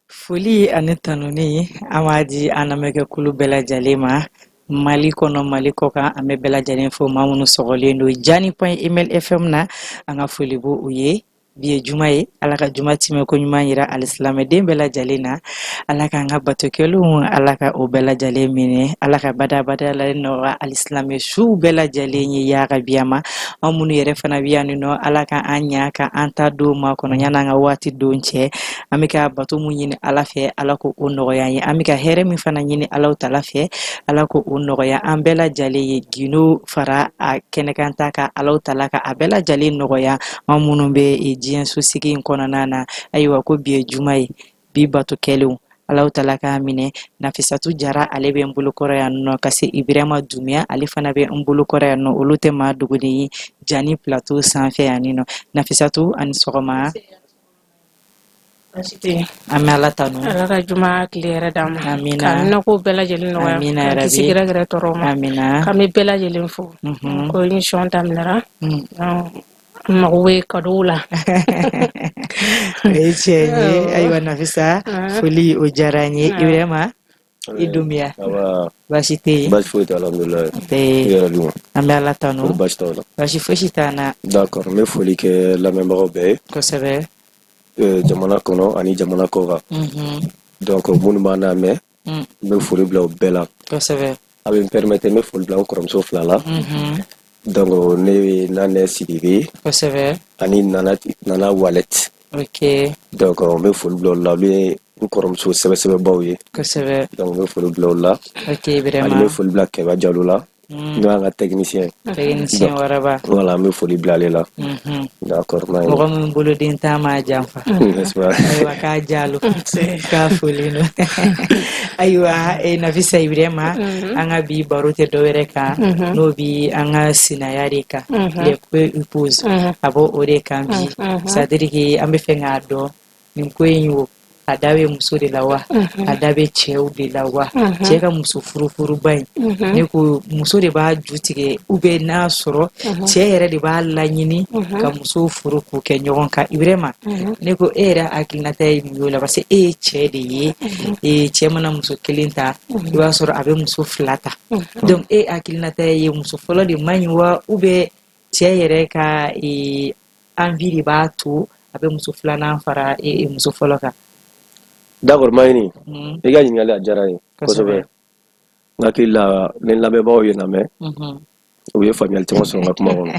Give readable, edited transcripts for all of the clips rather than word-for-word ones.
Foli ani tanuni, an b'a di an lamɛnkɛkulu bɛɛ lajɛlen ma, Mali kɔnɔ, Mali kɔkan. An bɛ bɛɛ lajɛlen fo. Maa minnu sɔgɔlen don Jani point email FM na, an ka foli b'u u ye. Bi ye juma ye. Ala ka juma timɛ ko ɲuman yira alisilamɛden bɛɛ lajɛlen na. Ala k'an ka bato kɛlenw, Ala ka o bɛɛ lajɛlen minɛ. Ala ka badabada la nɔgɔya alisilamɛ suw bɛɛ lajɛlen ye yarabi. Ma an minnu yɛrɛ fana bɛ yan nɔ, Ala ka an ɲa ka an ta don ma kɔnɔ yan'an ka waati don cɛ. An bɛ ka bato mun ɲini Ala fɛ, Ala ko o nɔgɔya an ye. An bɛ ka hɛrɛ min fana ɲini Ala tala fɛ, Ala ko o nɔgɔya an bɛɛ lajɛlen ye. Gindo fara a kɛnɛkan ta ka Ala tala ka a bɛɛ lajɛlen nɔgɔya an minnu bɛ diɲɛ sosigi in kɔnɔna na. Ayiwa, ko bi ye juma ye, bi bato kɛlenw, Ala tala k'a minɛ. Nafisatu Jara, ale bɛ n bolokɔrɔ yan nɔ, ka se Ibrahima Dumiya, ale fana bɛ n bolokɔrɔ yan nɔ. Olu tɛ maa dogolen ye Jani plateau sanfɛ yan nɔ. Nafisatu, ani sɔgɔma. Baasi tɛ yen. An bɛ Ala tanu. Ala ka juma tile hɛrɛ d'an ma. Amina. K'an minako bɛɛ lajɛlen nɔgɔya. Amina. K'an kisi Yarabi. gɛrɛgɛrɛ tɔɔrɔ ma. Amina. K'an bɛ bɛɛ lajɛlen fo. Ko émission daminɛra. An mago bɛ cadeau la. O ye tiɲɛ ye. Ayiwa Nafisa, foli o diyara n ye. Ibrahima, i Dunbiya. Aba. Baasi tɛ yen? Baasi foyi tɛ, alhamdulilayi. Tɛ. I yɛrɛ dun? An bɛ Ala tanu. Kɔri baasi t'aw la? Baasi fosi t'an na. D'accord, n bɛ foli kɛ lamɛnbagaw bɛɛ ye. Kosɛbɛ. Jamana kɔnɔ ani jamana kɔkan. Donc minnu b'an lamɛn, n bɛ foli bila u bɛɛ la. A bɛ n permettre, n bɛ foli bila n kɔrɔmuso fila la. Donc ne ye Nanɛ Sidibe ani Nana Nana Walet. Donc n bɛ foli bila olu la, olu ye n kɔrɔmuso sɛbɛsɛbɛbaw ye. Donc n bɛ foli bila olu la. Ok. Ani n Ibrahima. bɛ foli bila Kɛba Jalo la. N'o y'an ka technicien. Technicien waraba. Voilà, n bɛ foli bila ale la. D'accord, ma Mɔgɔ min boloden t'a ma janfa. N'est-ce pas? Ayiwa, k'a jalo k'a foli no. Ayiwa, Nafisa, Ibrahima, an ka bi baro tɛ dɔwɛrɛ kan, n'o bi an ka sinaya de kan, les co-épouses. A b'o o de kan bi, c'est à dire que an bɛ fɛ k'a dɔn nin ko in, wo a da bɛ muso de la wa, a da bɛ cɛw de la wa? Cɛ ka muso furufuruba in, ne ko muso de b'a ju tigɛ, ou bien n'a sɔrɔ cɛ yɛrɛ de b'a laɲini ka muso furu k'u kɛ ɲɔgɔn kan? Ibrahima, ne ko e yɛrɛ hakilinata ye mun ye o la? Parce que e ye cɛ de ye. Cɛ mana muso kelen ta, i b'a sɔrɔ a bɛ muso fila ta. Donc e hakilinata ye muso fɔlɔ de man ɲi wa, ou bien cɛ yɛrɛ ka envie de b'a to a bɛ muso filanan fara muso fɔlɔ kan? D'accord, Mayini. I ka ɲininkali a diyara n ye kosɛbɛ. N hakili la, ni n lamɛnbagaw ye lamɛn, u ye faamuyali caman sɔrɔ n ka kuma kɔnɔ.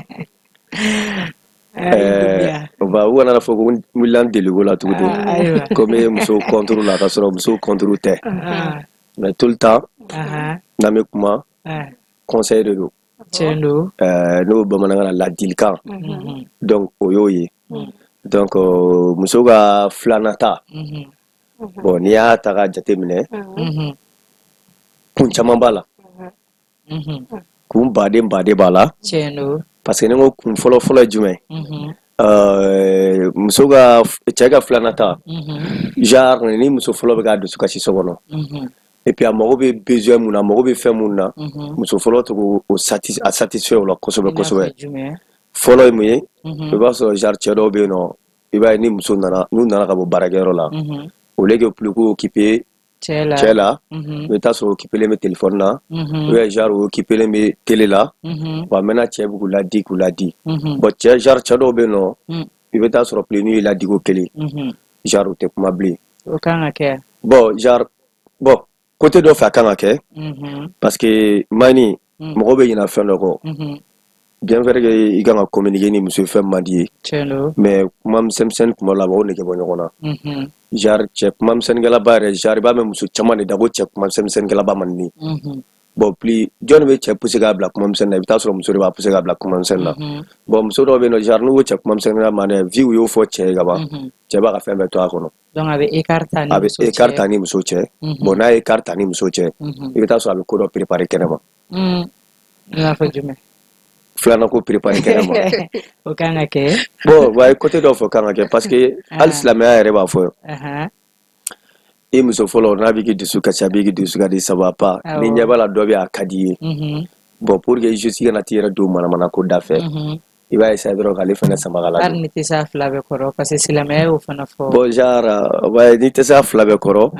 Ba u kana fɔ ko n wulila n deliko la tuguni, ko n bɛ muso contre la, ka sɔrɔ muso contre tɛ. Mais tout le temps, n'an bɛ kuma, conseil de don. Tiɲɛ don. N'o bamanankan na, ladilikan. Donc o y'o ye. Donc muso ka filanan ta, bon, n'i y'a ta k'a jateminɛ, kun caman b'a la. Kun baden baden b'a la. Tiɲɛ don. Parce que ni n ko kun fɔlɔ fɔlɔ ye jumɛn? Muso ka, cɛ ka filanan ta, genre ni muso fɔlɔ bɛ k'a dusu kasi so kɔnɔ, et puis a mago bɛ besoin mun na, a mago bɛ fɛn mun na, muso fɔlɔ to k'o a satisfait o la kosɛbɛ kosɛbɛ. Fɔlɔ ye mun ye? I b'a sɔrɔ genre cɛ dɔw bɛ yen nɔ, i b'a ye ni muso nana, n'u nana ka bɔ baarakɛyɔrɔ la, au lieu que plus k'u occuper cɛ la, cɛ la, i bɛ taa sɔrɔ occupé bɛ téléphone na, ou bien genre o occupé bɛ télé la. Bon, a mɛnna, cɛ bɛ k'u ladi, k'u ladi. Bon, cɛ, genre cɛ dɔw bɛ yen nɔ, i bɛ taa sɔrɔ plus n'u y'i ladi ko kelen, genre u tɛ kuma bilen. O kan ka kɛ? Bon, genre, bon, côté dɔ fɛ, a kan ka kɛ, parce que mani mɔgɔ bɛ ɲina fɛn dɔ kɔ. Bien vrai que i kan ka communiquer ni muso ye, fɛn man di ye. Tiɲɛ don. Mais kuma misɛnmisɛnnin, kuma dɔ la, a b'aw nege bɔ ɲɔgɔn na. Genre cɛ kuma misɛnninkɛlaba yɛrɛ, genre i b'a mɛn muso caman de da ko cɛ kuma misɛnmisɛnninkɛlaba man di. Bon, plus jɔnni bɛ cɛ pousser k'a bila kuma misɛnnin na? I bɛ taa sɔrɔ muso de b'a pousser k'a bila kuma misɛnnin na. Bon, muso dɔw bɛ yen nɔ, genre n'u ko cɛ kuma misɛnninkɛla man di, vu u y'o fɔ cɛ ye ka ban, cɛ b'a ka fɛn bɛɛ to a kɔnɔ. Donc a bɛ écart ta ni A bɛ muso cɛ. écart ta ni muso cɛ. Bon, n'a ye écart ta ni muso cɛ, i bɛ taa sɔrɔ a bɛ ko dɔ préparer kɛnɛma. I n'a fɔ jumɛn? Filanan ko préparer kɛnɛma. O kan ka kɛ? Bon, wa côté dɔ fɔ kan ka kɛ, parce que hali silamɛya yɛrɛ b'a fɔ, i muso fɔlɔ, n'a b'i k'i dusu kasi, a b'i k'i dusu ka di, ça va pas, ni ɲɛ b'a la dɔ bɛ a ka di i ye. Bon, pour que juste i kana t'i yɛrɛ don manamana ko da fɛ. I b'a essayer dɔrɔn k'ale fana sama ka ladon. Hali ni tɛ se a fila bɛɛ kɔrɔ, parce que silamɛya y'o fana fɔ. Bon, genre, ouais, n'i tɛ se a fila bɛɛ kɔrɔ,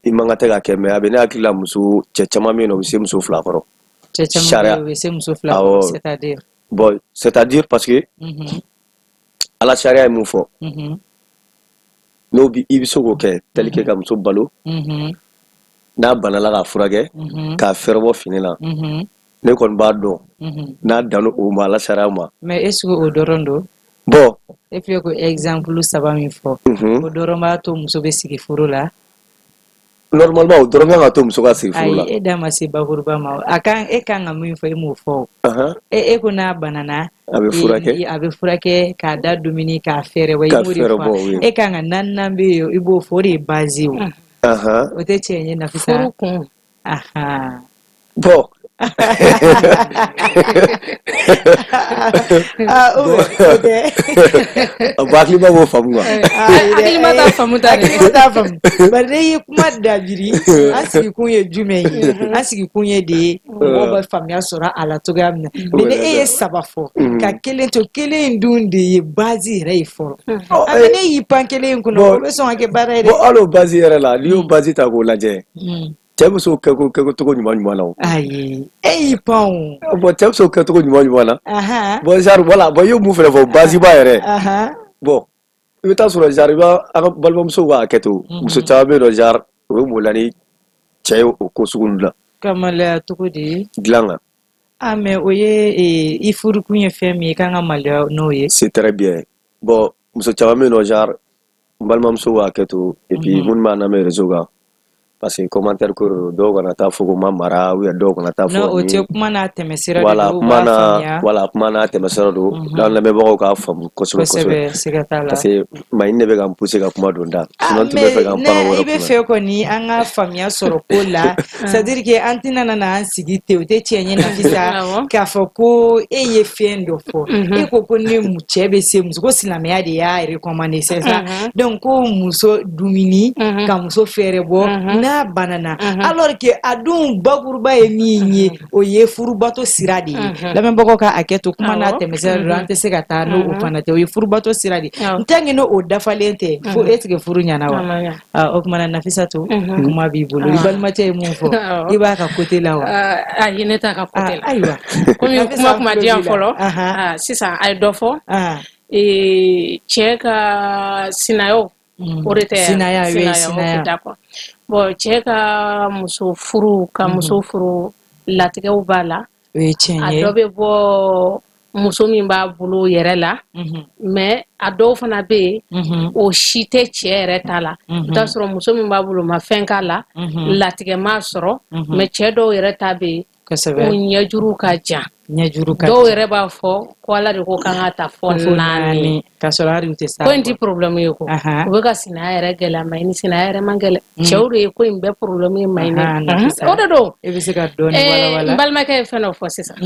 i man kan tɛ ka kɛ, mais a bɛ ne hakili la, muso cɛ caman bɛ yen nɔ, u bɛ se muso fila kɔrɔ. Cɛ caman bɛ yen, u bɛ se muso fila kɔrɔ, c'est à dire? Bon, c'est à dire, parce que Ala sariya ye mun fɔ, n'o bi, i bɛ se k'o kɛ, tel que ka muso balo, n'a banala k'a furakɛ, k'a fɛrɛbɔ fini la. Ne kɔni b'a dɔn n'a dan o ma, Ala sariya ma. Mais est ce que o dɔrɔn don? Bon. E filɛ ko exemple saba min fɔ, o dɔrɔn b'a to muso bɛ sigi furu la? Normalement, o dɔrɔn kan ka to muso ka sigi furu la. Ayi, e da ma se bakuruba ma. A kan, e kan ka min fɔ, e m'o fɔ. E ko n'a banana, a bɛ furakɛ. A bɛ furakɛ, k'a da dumuni, k'a fɛɛrɛ bɔ. I m'o de fɔ. E kan ka naaninan bɛ yen, i b'o fɔ, o de ye base ye. O o tɛ tiɲɛ ye, Nafisa? Furu kun. Bon. Ah, o tɛ. Bon, hakilima b'o faamu quoi. Hakilima t'a faamu ta dɛ. Hakilima t'a faamu. Bari ne ye kuma dabiri, an sigikun ye jumɛn ye? An sigikun ye de ye mɔgɔw bɛ faamuya sɔrɔ a la cogoya min na. Mais ni e ye saba fɔ ka kelen to, kelen in dun de ye base yɛrɛ ye fɔlɔ. A bɛ ne y'i pan kelen in kunna, o bɛ sɔn ka kɛ baara ye dɛ. Bon, hali o base yɛrɛ la, n'i y'o base ta k'o lajɛ, cɛ bɛ se k'o kɛ kɛcogo ɲuman ɲuman na o. Ayi, e y'i pan o. Bon, cɛ bɛ se k'o kɛcogo ɲuman ɲuman na. Bon, genre, voilà, bon, i y'o mun fɛnɛ fɔ, base ba yɛrɛ. Bon, i bɛ taa sɔrɔ, genre, i b'a an ka balimamusow ka hakɛ to. Muso caman bɛ yen nɔ, genre, u bɛ maloya ni cɛ ye o ko sugu ninnu la. Ka maloya cogo di? Dilan kan. Ah, mais o ye i furukun ye fɛn min ye, i kan ka maloya n'o ye. C'est très bien. Bon, muso caman bɛ yen nɔ, genre, n balimamusow ka hakɛ to, et puis minnu b'an lamɛn réseau kan, parce que commentaire ko de don, dɔw kana taa fɔ ko ma mara, ou bien dɔw kana taa fɔ. Non, o tɛ, kuma n'a tɛmɛsira de voilà don, u kuma b'a n'a faamuya. Voilà, kuma n'a tɛmɛsira don. N'an lamɛnbagaw k'a faamu kosɛbɛ kosɛbɛ. Kosɛbɛ, siga t'a la. Parce que Maɲini de bɛ ka n pousser ka kuma don da. Ah, Sinon n tun bɛ fɛ ka n pan mais o ne yɔrɔ i bɛ kunna. fɛ kɔni an ka faamuya sɔrɔ ko la, c'est à dire que an tɛna na an sigi ten, o tɛ tiɲɛ ye, Nafisa. K'a fɔ ko e ye fɛn dɔ fɔ, e ko ko ne cɛ bɛ se muso, ko silamɛya de y'a recommander, c'est ça? Donc ko muso dumuni, ka muso fɛɛrɛ bɔ n'a banana, alors que a dun bakuruba ye min ye, o ye furubato sira de ye. Lamɛnbagaw ka hakɛ to, kuma n'a tɛmɛsira don, an tɛ se ka taa n'o fana tɛ, o ye furubato sira de ye. N tant que n'o dafalen tɛ fo, est ce que furu ɲɛna wa? Ah, o kumana Nafisa, to kuma b'i bolo, i balimacɛ ye mun fɔ, i b'a ka côté la wa? Ayi, ne t'a ka côté la. Ayiwa. Komi Nafisa, kuma kuma an di yan tulo b'i la. Fɔlɔ, sisan a ye dɔ fɔ, cɛ ka sinayaw, o de tɛ? Sinaya, oui. Ok, sinaya. D'accord. Bon, cɛ ka muso furu, ka muso furu, latigɛw b'a la. O ye tiɲɛ A ye. dɔ bɛ bɔ muso min b'a bolo yɛrɛ la, mais a dɔw fana bɛ yen, o si tɛ cɛ yɛrɛ ta la. I bɛ t'a sɔrɔ muso min b'a bolo ma fɛn k'a la, latigɛ m'a sɔrɔ, mais cɛ dɔw yɛrɛ ta bɛ yen, o ɲɛjuru ka jan. Ɲɛjuru ka Dɔw jan. yɛrɛ b'a fɔ ko Ala de ko k'an ka ta fɔ Fo naani. naani, k'a sɔrɔ hali u tɛ s'a Ko in ti kɔ. problème ye ko u bɛ ka sinaya yɛrɛ gɛlɛya Maɲini, sinaya yɛrɛ man gɛlɛn. Cɛw de ye ko in bɛɛ problème ye, Maɲini. Nafisa. O de don. E bɛ se ka dɔɔni walawala? N balimakɛ ye fɛn dɔ fɔ sisan.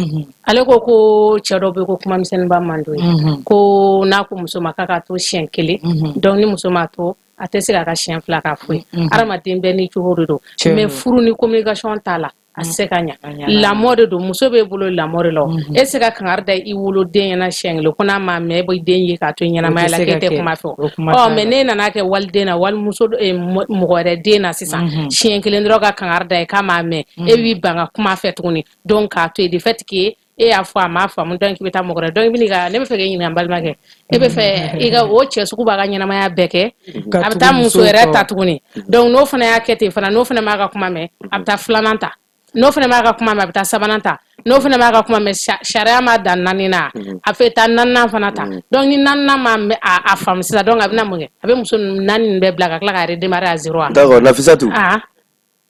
Ale ko ko cɛ dɔw bɛ yen, ko kuma misɛnninba man d'o ye, ko n'a ko muso ma k'a ka to siɲɛ kelen, donc ni muso ma to, a tɛ se k'a ka siɲɛ fila k'a fɔ ye. Hadamaden bɛɛ n'i cogo de don. Tiɲɛ Mais don. furu ni communication t'a la, a tɛ se ka ɲa. A ɲana. Lamɔ de don, muso b'e bolo lamɔ de la. O e tɛ se ka kangari da i woloden ɲɛna siɲɛ kelen ko n'a m'a mɛn, e b'i den ye k'a to ɲɛnamaya la, O tɛ se k'e ka tɛ kɛ. kuma fɛ. O kuma Ɔ t'a mais la. ne nana kɛ waliden na, walimuso, mɔgɔ wɛrɛ den na sisan, siɲɛ kelen dɔrɔn ka kangari da ye k'a m'a mɛn, e b'i ban ka kuma fɛ tuguni, donc k'a to yen, de fait que e y'a fɔ, a m'a faamu, donc i bɛ taa mɔgɔ wɛrɛ. Donc i bɛ n'i ka, ne bɛ fɛ k'e ɲininka, n balimakɛ, e bɛ fɛ i ka o cɛ sugu b'a ka ɲɛnamaya bɛɛ kɛ, Ka a bɛ tugu taa muso musow yɛrɛ kɔ. ta tuguni, donc n'o fana y'a kɛ ten fana, n'o fana m'a ka kuma mɛn, a bɛ taa filanan ta, n'o fana m'a ka kuma mɛn, a bɛ taa sabanan ta, n'o fana m'a ka kuma mɛn, sariya ma dan naani na, a fɛ taa naaninan fana ta. Donc ni naaninan ma mɛn, a faamu sisan, donc a bɛna mun kɛ? A bɛ muso naani nin bɛɛ bila ka tila k'a redémarrer à zéro wa? D'accord, Nafisatu. I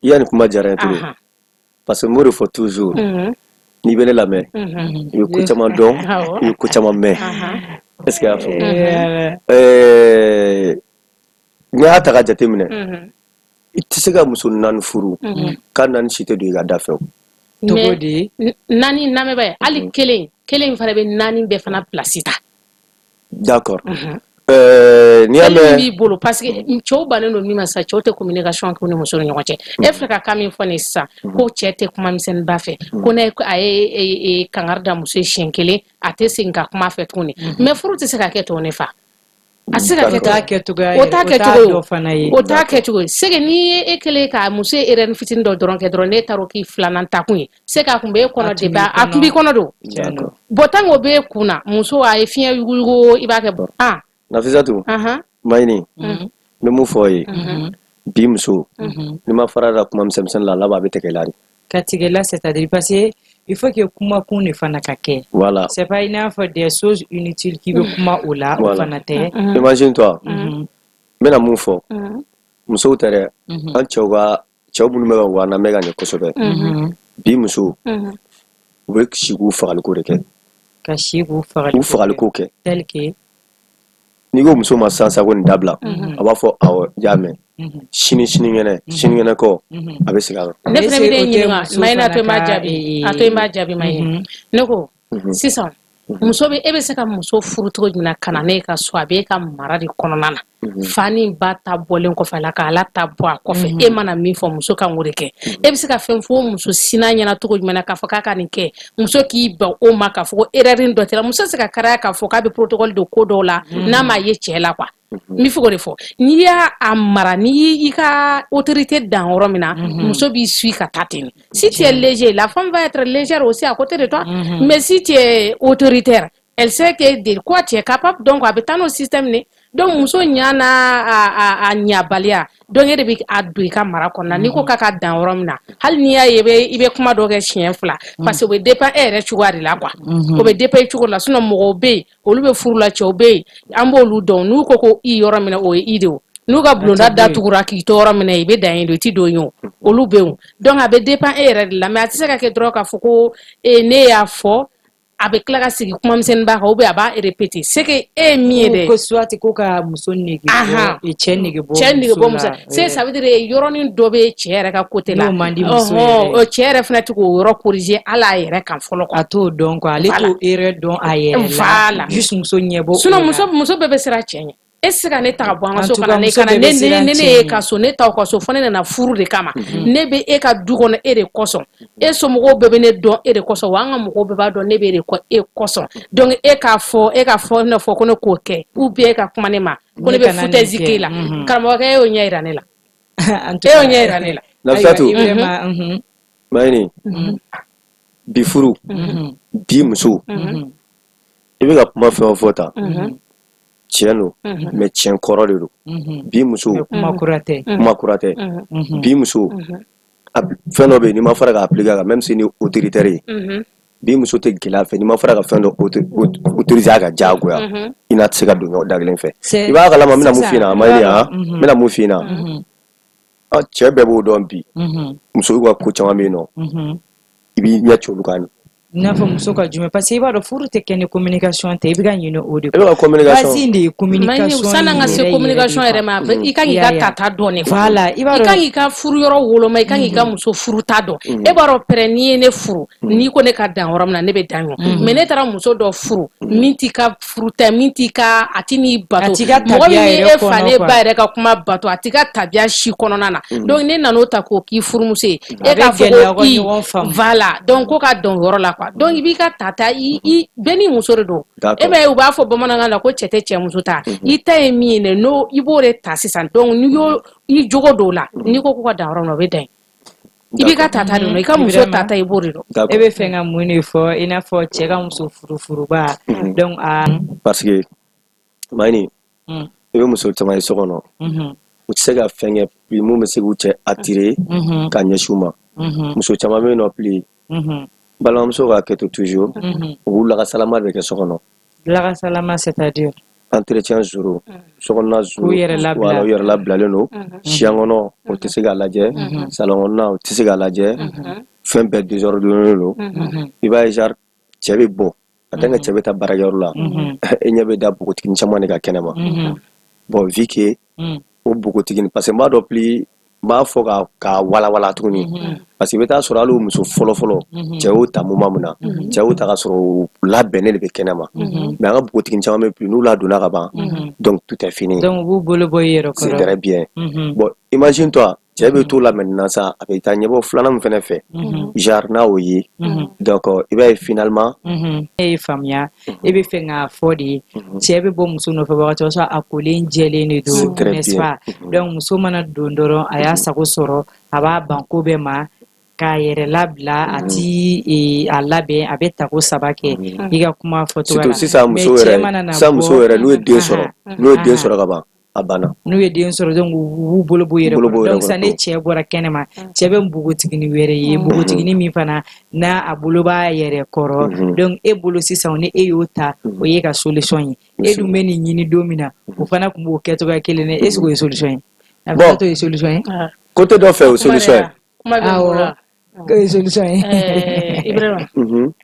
ya nin kuma diyara n ye trop, parce que n b'o de fɔ toujours, n'i bɛ ne lamɛn, i bɛ ko caman dɔn, i bɛ ko caman mɛn. Est ce que y'a faamu? N'i y'a ta ka jateminɛ, i tɛ se ka muso naani furu k'a naani si tɛ don i ka da fɛ o. Cogo di? Naani lamɛnbaa ye, hali kelen kelen in fana bɛ naani bɛɛ fana place ta. D'accord. N'i y'a mɛn mɛn b'i bolo, parce que cɛw bannen don min ma sisan, cɛw tɛ communication kɛ u ni muso ni ɲɔgɔn cɛ. E filɛ ka kan min fɔ nin sisan, ko cɛ tɛ kuma misɛnninba fɛ, ko ne a ye kangari da muso ye siɲɛ kelen, a tɛ segin ka kuma fɛ tuguni. Mais furu tɛ se ka kɛ ten, ne fa, a tɛ se ka kɛ O t'a ten. kɛcogoya O yɛrɛ t'a o t'a kɛcogo dɔ fana ye. O t'a kɛcogo ye. C'est que n'i ye e kɛlen ka muso ye erreur fitinin dɔ dɔrɔn kɛ dɔrɔn, ne taara o k'i filanan ta kun ye, c'est que a kun bɛ e kɔnɔ A tun depuis b'i a kun b'i kɔnɔ. kɔnɔ don. Tiɲɛ don. Bon, tant que o b'e kun na, muso a ye fiɲɛ yuguyugu, i b'a kɛ ah. Nafisatu. Mayini, n bɛ mun fɔ ye? Bi muso, n'i ma fara da kuma misɛnmisɛnnin la, a laban a bɛ tigɛ i la de. Ka tigɛ la, c'est-à-dire, parce que il faut que kumakun de fana ka kɛ. Voilà. C'est pas i n'a fɔ des choses inutiles k'i bɛ kuma o la, o fana tɛ. Imagine toi, n bɛna mun fɔ? Musow tɛ dɛ, an cɛw ka, cɛw minnu bɛ ka wa lamɛn ka ɲɛ kosɛbɛ, bi muso, u bɛ si k'u fagaliko de kɛ. Ka si k'u fagali K'u fagaliko kɛ. Tel que? N'i ko muso ma sisan ko nin dabila, a b'a fɔ awɔ, n y'a mɛn. Sini, sinikɛnɛ, sinikɛnɛ kɔ, a bɛ segin a kan. Ne fana bɛ Est-ce den que o tɛ ɲininka. muso Mayina, a fana to n b'a ka jaabi, a to n b'a jaabi, Mayina. Ne ko sisan, muso bɛ, e bɛ se ka muso furu cogo jumɛn na ka na ne ka so? A b'e ka mara de kɔnɔna na, fa ni ba ta bɔlen kɔfɛ a la, ka ala ta bɔ a kɔfɛ, e mana min fɔ, muso kan k'o de kɛ. E bɛ se ka fɛn fɔ muso sina ɲɛna cogo jumɛn na k'a fɔ k'a ka nin kɛ, muso k'i ban o ma, k'a fɔ ko erreur dɔ tɛ la? Muso tɛ se ka kariya k'a fɔ k'a bɛ protocole don ko dɔw la n'a m'a ye cɛ la quoi. N bɛ fɛ k'o de fɔ. N'i y'a a mara, n'i y'i ka autorité dan yɔrɔ min na, muso b'i suit ka taa ten. Si tu es léger, la femme va être légère aussi à côté de toi, mais si tu es autoritaire, elle sait que de quoi tu es capable, donc a bɛ taa n'o système de. Donc muso ɲa n'a a ɲabaliya, donc e de bɛ a don i ka mara kɔnɔna. N'i ko k'a ka dan yɔrɔ min na, hali n'i y'a ye i bɛ kuma dɔ kɛ siɲɛ 2, parce que o bɛ dépend e yɛrɛ cogoya de la quoi. O bɛ dépend i cogo la. Sinon mɔgɔw bɛ yen, olu bɛ furu la, cɛw bɛ yen, an b'olu dɔn. N'u ko ko i yɔrɔ min na, o ye i de o. N'u ka bulonda datugura k'i to yɔrɔ min na, i bɛ dan yen de, i ti don yen o. Olu bɛ yen. Donc a bɛ dépend e yɛrɛ de la. Mais a tɛ se ka kɛ dɔrɔn k'a fɔ ko ne y'a fɔ, a bɛ tila ka sigi kuma misɛnnin b'a kan, ou bien a b'a répéter. C'est que e ye min ye dɛ. Ko soit ko ka muso nege bɔ, cɛ nege bɔ. Cɛ nege bɔ muso la. C'est, ça veut dire yɔrɔnin dɔ bɛ cɛ yɛrɛ ka côté la. N'o man di muso yɛrɛ ye. Cɛ yɛrɛ fana tɛ k'o yɔrɔ corriger hali a yɛrɛ kan fɔlɔ quoi. A t'o dɔn quoi, ale t'o erreur dɔn a yɛrɛ la. Juste muso ɲɛ bɔ o Sinon la. muso bɛɛ bɛ siran cɛ ɲɛ. E tɛ se ka ne ta ka bɔ an ka En so tout ka na cas, ne muso ka na bɛɛ ne bɛ siran ne ne cɛ ye ɲɛ. Ka so, ne t'aw ka so fo ne nana furu de kama. Ne bɛ e ka du kɔnɔ e de kosɔn, e somɔgɔw bɛɛ bɛ ne dɔn e de kosɔn, wa an ka mɔgɔw bɛɛ b'a dɔn ne bɛ e de kɔ e kosɔn. Donc e k'a fɔ, e k'a fɔ ne fɔ ko ne k'o kɛ, ou bien e ka kuma ne ma ko ne Ne bɛ kana nin foutaise kɛ. k'e la. Karamɔgɔkɛ, e y'o ɲɛ yira ne la. En tout E y'o cas, ɲɛ yira ne la. Nafisatu. Ayiwa, Ibrahima, Mayini, bi furu, bi muso, i bɛ ka kuma fɛn o fɔ tan, tiɲɛ don, mais tiɲɛ kɔrɔ de don. Bi muso, Mais kuma kura tɛ. Kuma kura tɛ. Bi muso, fɛn dɔ bɛ yen, n'i ma fara ka appliquer a kan, même si ni autoritaire ye, bi muso tɛ gɛlɛya fɛ. N'i ma fara ka fɛn dɔ autoriser a kan diyagoya, i n'a tɛ se ka don ɲɔgɔn da kelen fɛ. I b'a kalama, n bɛna mun f'i ɲɛna, Mayini? Han, n bɛna mun f'i ɲɛna? Ah, cɛ bɛɛ b'o dɔn bi, musow ka ko caman bɛ yen nɔ, i b'i ɲɛ ci olu kan de. I n'a fɔ muso ka jumɛn? Parce que i b'a dɔn, furu tɛ kɛ ni communication tɛ. I bɛ ka ɲinɛ o de I bɛ ka communication base in de ye communication. Sanni an ka se yɛrɛ yɛrɛ communication de yɛrɛ ma, i kan k'i ka tata dɔn de. Voilà, i b'a I dɔn. Kan k'i ka furu yɔrɔ woloma, i kan k'i ka muso furuta dɔn. E b'a dɔn pɛrɛ, n'i ye ne furu, n'i ko ne ka dan yɔrɔ min na, ne bɛ dan yen. Mais ne taara muso dɔ furu min t'i ka furuta, min t'i ka, a ti n'i bato. A t'i ka Mɔgɔ min tabiya bɛ yɛrɛ e fa kɔnɔ ne quoi. ba yɛrɛ ka kuma bato, a t'i ka tabiya si kɔnɔna na. Donc ne nan'o ta k'o k'i furumuso ye, A e bɛ k'a fɔ gɛlɛya aw ko ka i ɲɔgɔn faamu. Voilà, donc ko ka dɔn yɔrɔ la quoi. Donc i b'i ka tata, i bɛɛ n'i muso de don. E b'a ye, u b'a fɔ bamanankan na ko cɛ tɛ cɛ muso ta. I ta ye min ye dɛ, n'o i b'o de ta sisan. Donc n'i y'o i jogo dɔw la, n'i ko ko ka dan yɔrɔ min na, o bɛ dan yen. I b'i ka tata de dɔn, i ka muso Ibrahima. tata, i b'o de dɔn. E bɛ fɛ ka mun de fɔ? I n'a fɔ cɛ ka muso furu furuba, donc a Parce que Mayini, i bɛ muso caman ye so kɔnɔ, u tɛ se ka fɛn kɛ bi mun bɛ se k'u cɛ attirer ka ɲɛsin u ma. Muso caman bɛ yen nɔ plus, balimamuso ka kɛ to toujours, u b'u lakasalama de bɛ kɛ so kɔnɔ. Lakasalama, c'est-à-dire? Entretien zéro, sokɔnɔna zéro. K'u yɛrɛ labila. Voilà, u yɛrɛ labilalen don. Siyan kɔnɔ, o tɛ se k'a lajɛ, salon kɔnɔna, o tɛ se k'a lajɛ, fɛn bɛɛ désordonné don. I b'a ye, genre cɛ bɛ bɔ en tant que cɛ bɛ taa baarakɛyɔrɔ la, e ɲɛ bɛ da npogotiginin caman de ka kɛnɛma. Bon, vu que o npogotiginin, parce que n b'a dɔn plus N b'a fɔ ka walawala tuguni, parce que i bɛ taa sɔrɔ hali o muso fɔlɔ-fɔlɔ, cɛ y'o ta moment min na, cɛ y'o ta ka sɔrɔ u labɛnnen de bɛ kɛnɛ ma. Mais an ka npogotigini caman bɛ yen, n'u ladonna ka ban, donc tout est fini. Donc u b'u bolo bɔ i yɛrɛ C'est kɔrɔ. très bien. Bon, imagine toi, cɛ bɛ t'o la maintenant sa, a bɛ taa ɲɛbɔ filanan min fɛnɛ fɛ, genre n'a y'o ye, donc i b'a ye finalement. Ne ye faamuya, e bɛ fɛ k'a fɔ de, cɛ bɛ bɔ muso nɔfɛ wagati o sɔrɔ a kolen jɛlen de don, Très n'est-ce bien. pas? Donc muso mana don dɔrɔn, a y'a sago sɔrɔ, a b'a ban ko bɛɛ ma k'a yɛrɛ labila, a ti a labɛn, a bɛ tako saba kɛ i ka kuma fɔcogoya Surtout la. sisan Mais muso cɛ yɛrɛ mana na sisan muso bɔ yɛrɛ, n'u ye den sɔrɔ, n'u ye den sɔrɔ ka ban, a banna. N'u ye den sɔrɔ, donc u b'u bolo b'u yɛrɛ Bolo b'u kɔrɔ. yɛrɛ Donc kɔrɔ. sisan ni cɛ bɔra kɛnɛma, cɛ bɛ npogotigini wɛrɛ ye, npogotigini min fana n'a a bolo b'a yɛrɛ kɔrɔ. Donc e bolo sisan, ni e y'o ta, o ye ka solution ye. E dun bɛ nin ɲini don min na, o fana tun b'o kɛcogoya kelen na. Est ce que o ye solution ye? A bɛ Bon. to ye solution ye. Côté dɔ fɛ, o solution ye. Kuma bɛ n bolo. Awɔ, o ye solution ye. Ibrahima,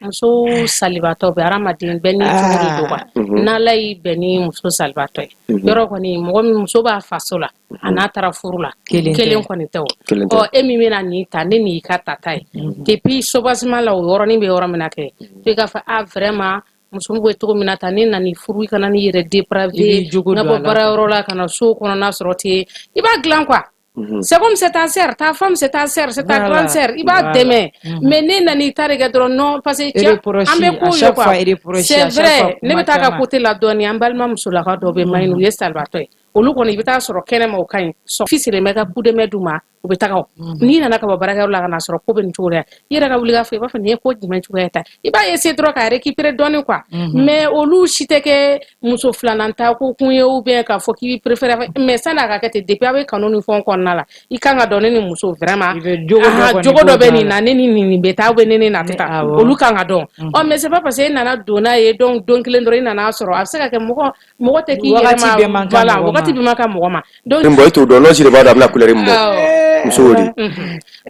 muso salibatɔ bɛ hadamaden bɛɛ n'i cogo de don quoi. N'Ala y'i bɛn ni muso salibatɔ ye, yɔrɔ kɔni, mɔgɔ min muso b'a faso la, a n'a taara furu la, Kelen tɛ. Kelen kɔni tɛ o. Kelen tɛ. Ɔ, e min bɛna nin ta, ne n'i ka tata ye depuis soubassement la, o yɔrɔnin bɛ yɔrɔ min na kɛ, f'i k'a fɔ a vraiment, muso bɛ cogo min na tan, ne nana furu, i kana n'i yɛrɛ I dépravé. b'i jogo N ka don bɔ a la. baarayɔrɔ la ka na so kɔnɔna sɔrɔ ten, i b'a dilan quoi. C'est comme c'est ta sœur, ta femme c'est ta sœur, c'est ta grande sœur, i b'a dɛmɛ. Mais ne nana i ta de kɛ dɔrɔn, non, parce que cɛ Reproche, an bɛ à kow ye chaque quoi. fois, reproche, C'est à chaque fois, vrai, ne kuma bɛ taa ka caman. côté la dɔɔni. An balima musolaka dɔw bɛ Maɲi, u ye salibatɔ ye. Olu kɔni, i bɛ taa sɔrɔ kɛnɛma o ka ɲi. Sɔn bɛ ka coup de main d'u ma, u bɛ taga o. N'i nana ka bɔ baarakɛyɔrɔ la ka na sɔrɔ ko bɛ nin cogo la, i yɛrɛ ka wuli k'a fɔ, i b'a fɔ nin ye ko jumɛn cogoya ta, i b'a essayer dɔrɔn ka récupérer dɔɔni quoi. Mais olu si tɛ kɛ muso filanan ta ko kun ye, ou bien k'a fɔ k'i b'i préférer. Mais sanni a ka kɛ ten, depuis a bɛ kanu ni fɛnw kɔnɔna la, i kan ka dɔn ne ni muso vraiment I bɛ jogo dɔ ahan, kɔni jogo dɔ b'o bɛ dɔn a nin la. na, ne ni nin bɛ taa, ou bien ne ni nin a tɛ taa. Olu kan ka dɔn. Ɔ, mais c'est pas parce que e nana don n'a ye, donc don kelen dɔrɔn i nana sɔrɔ, a bɛ se ka kɛ mɔgɔ mɔgɔ tɛ k'i yɛrɛ Wagati ma. bɛɛ man kan Voilà, mɔgɔ ma. Wagati bɛɛ man kan mɔgɔ ma, donc Min bɔ, e t'o dɔn, nɔsi de b'a dɔn a bɛna couleur min bɔ. Muso y'o de.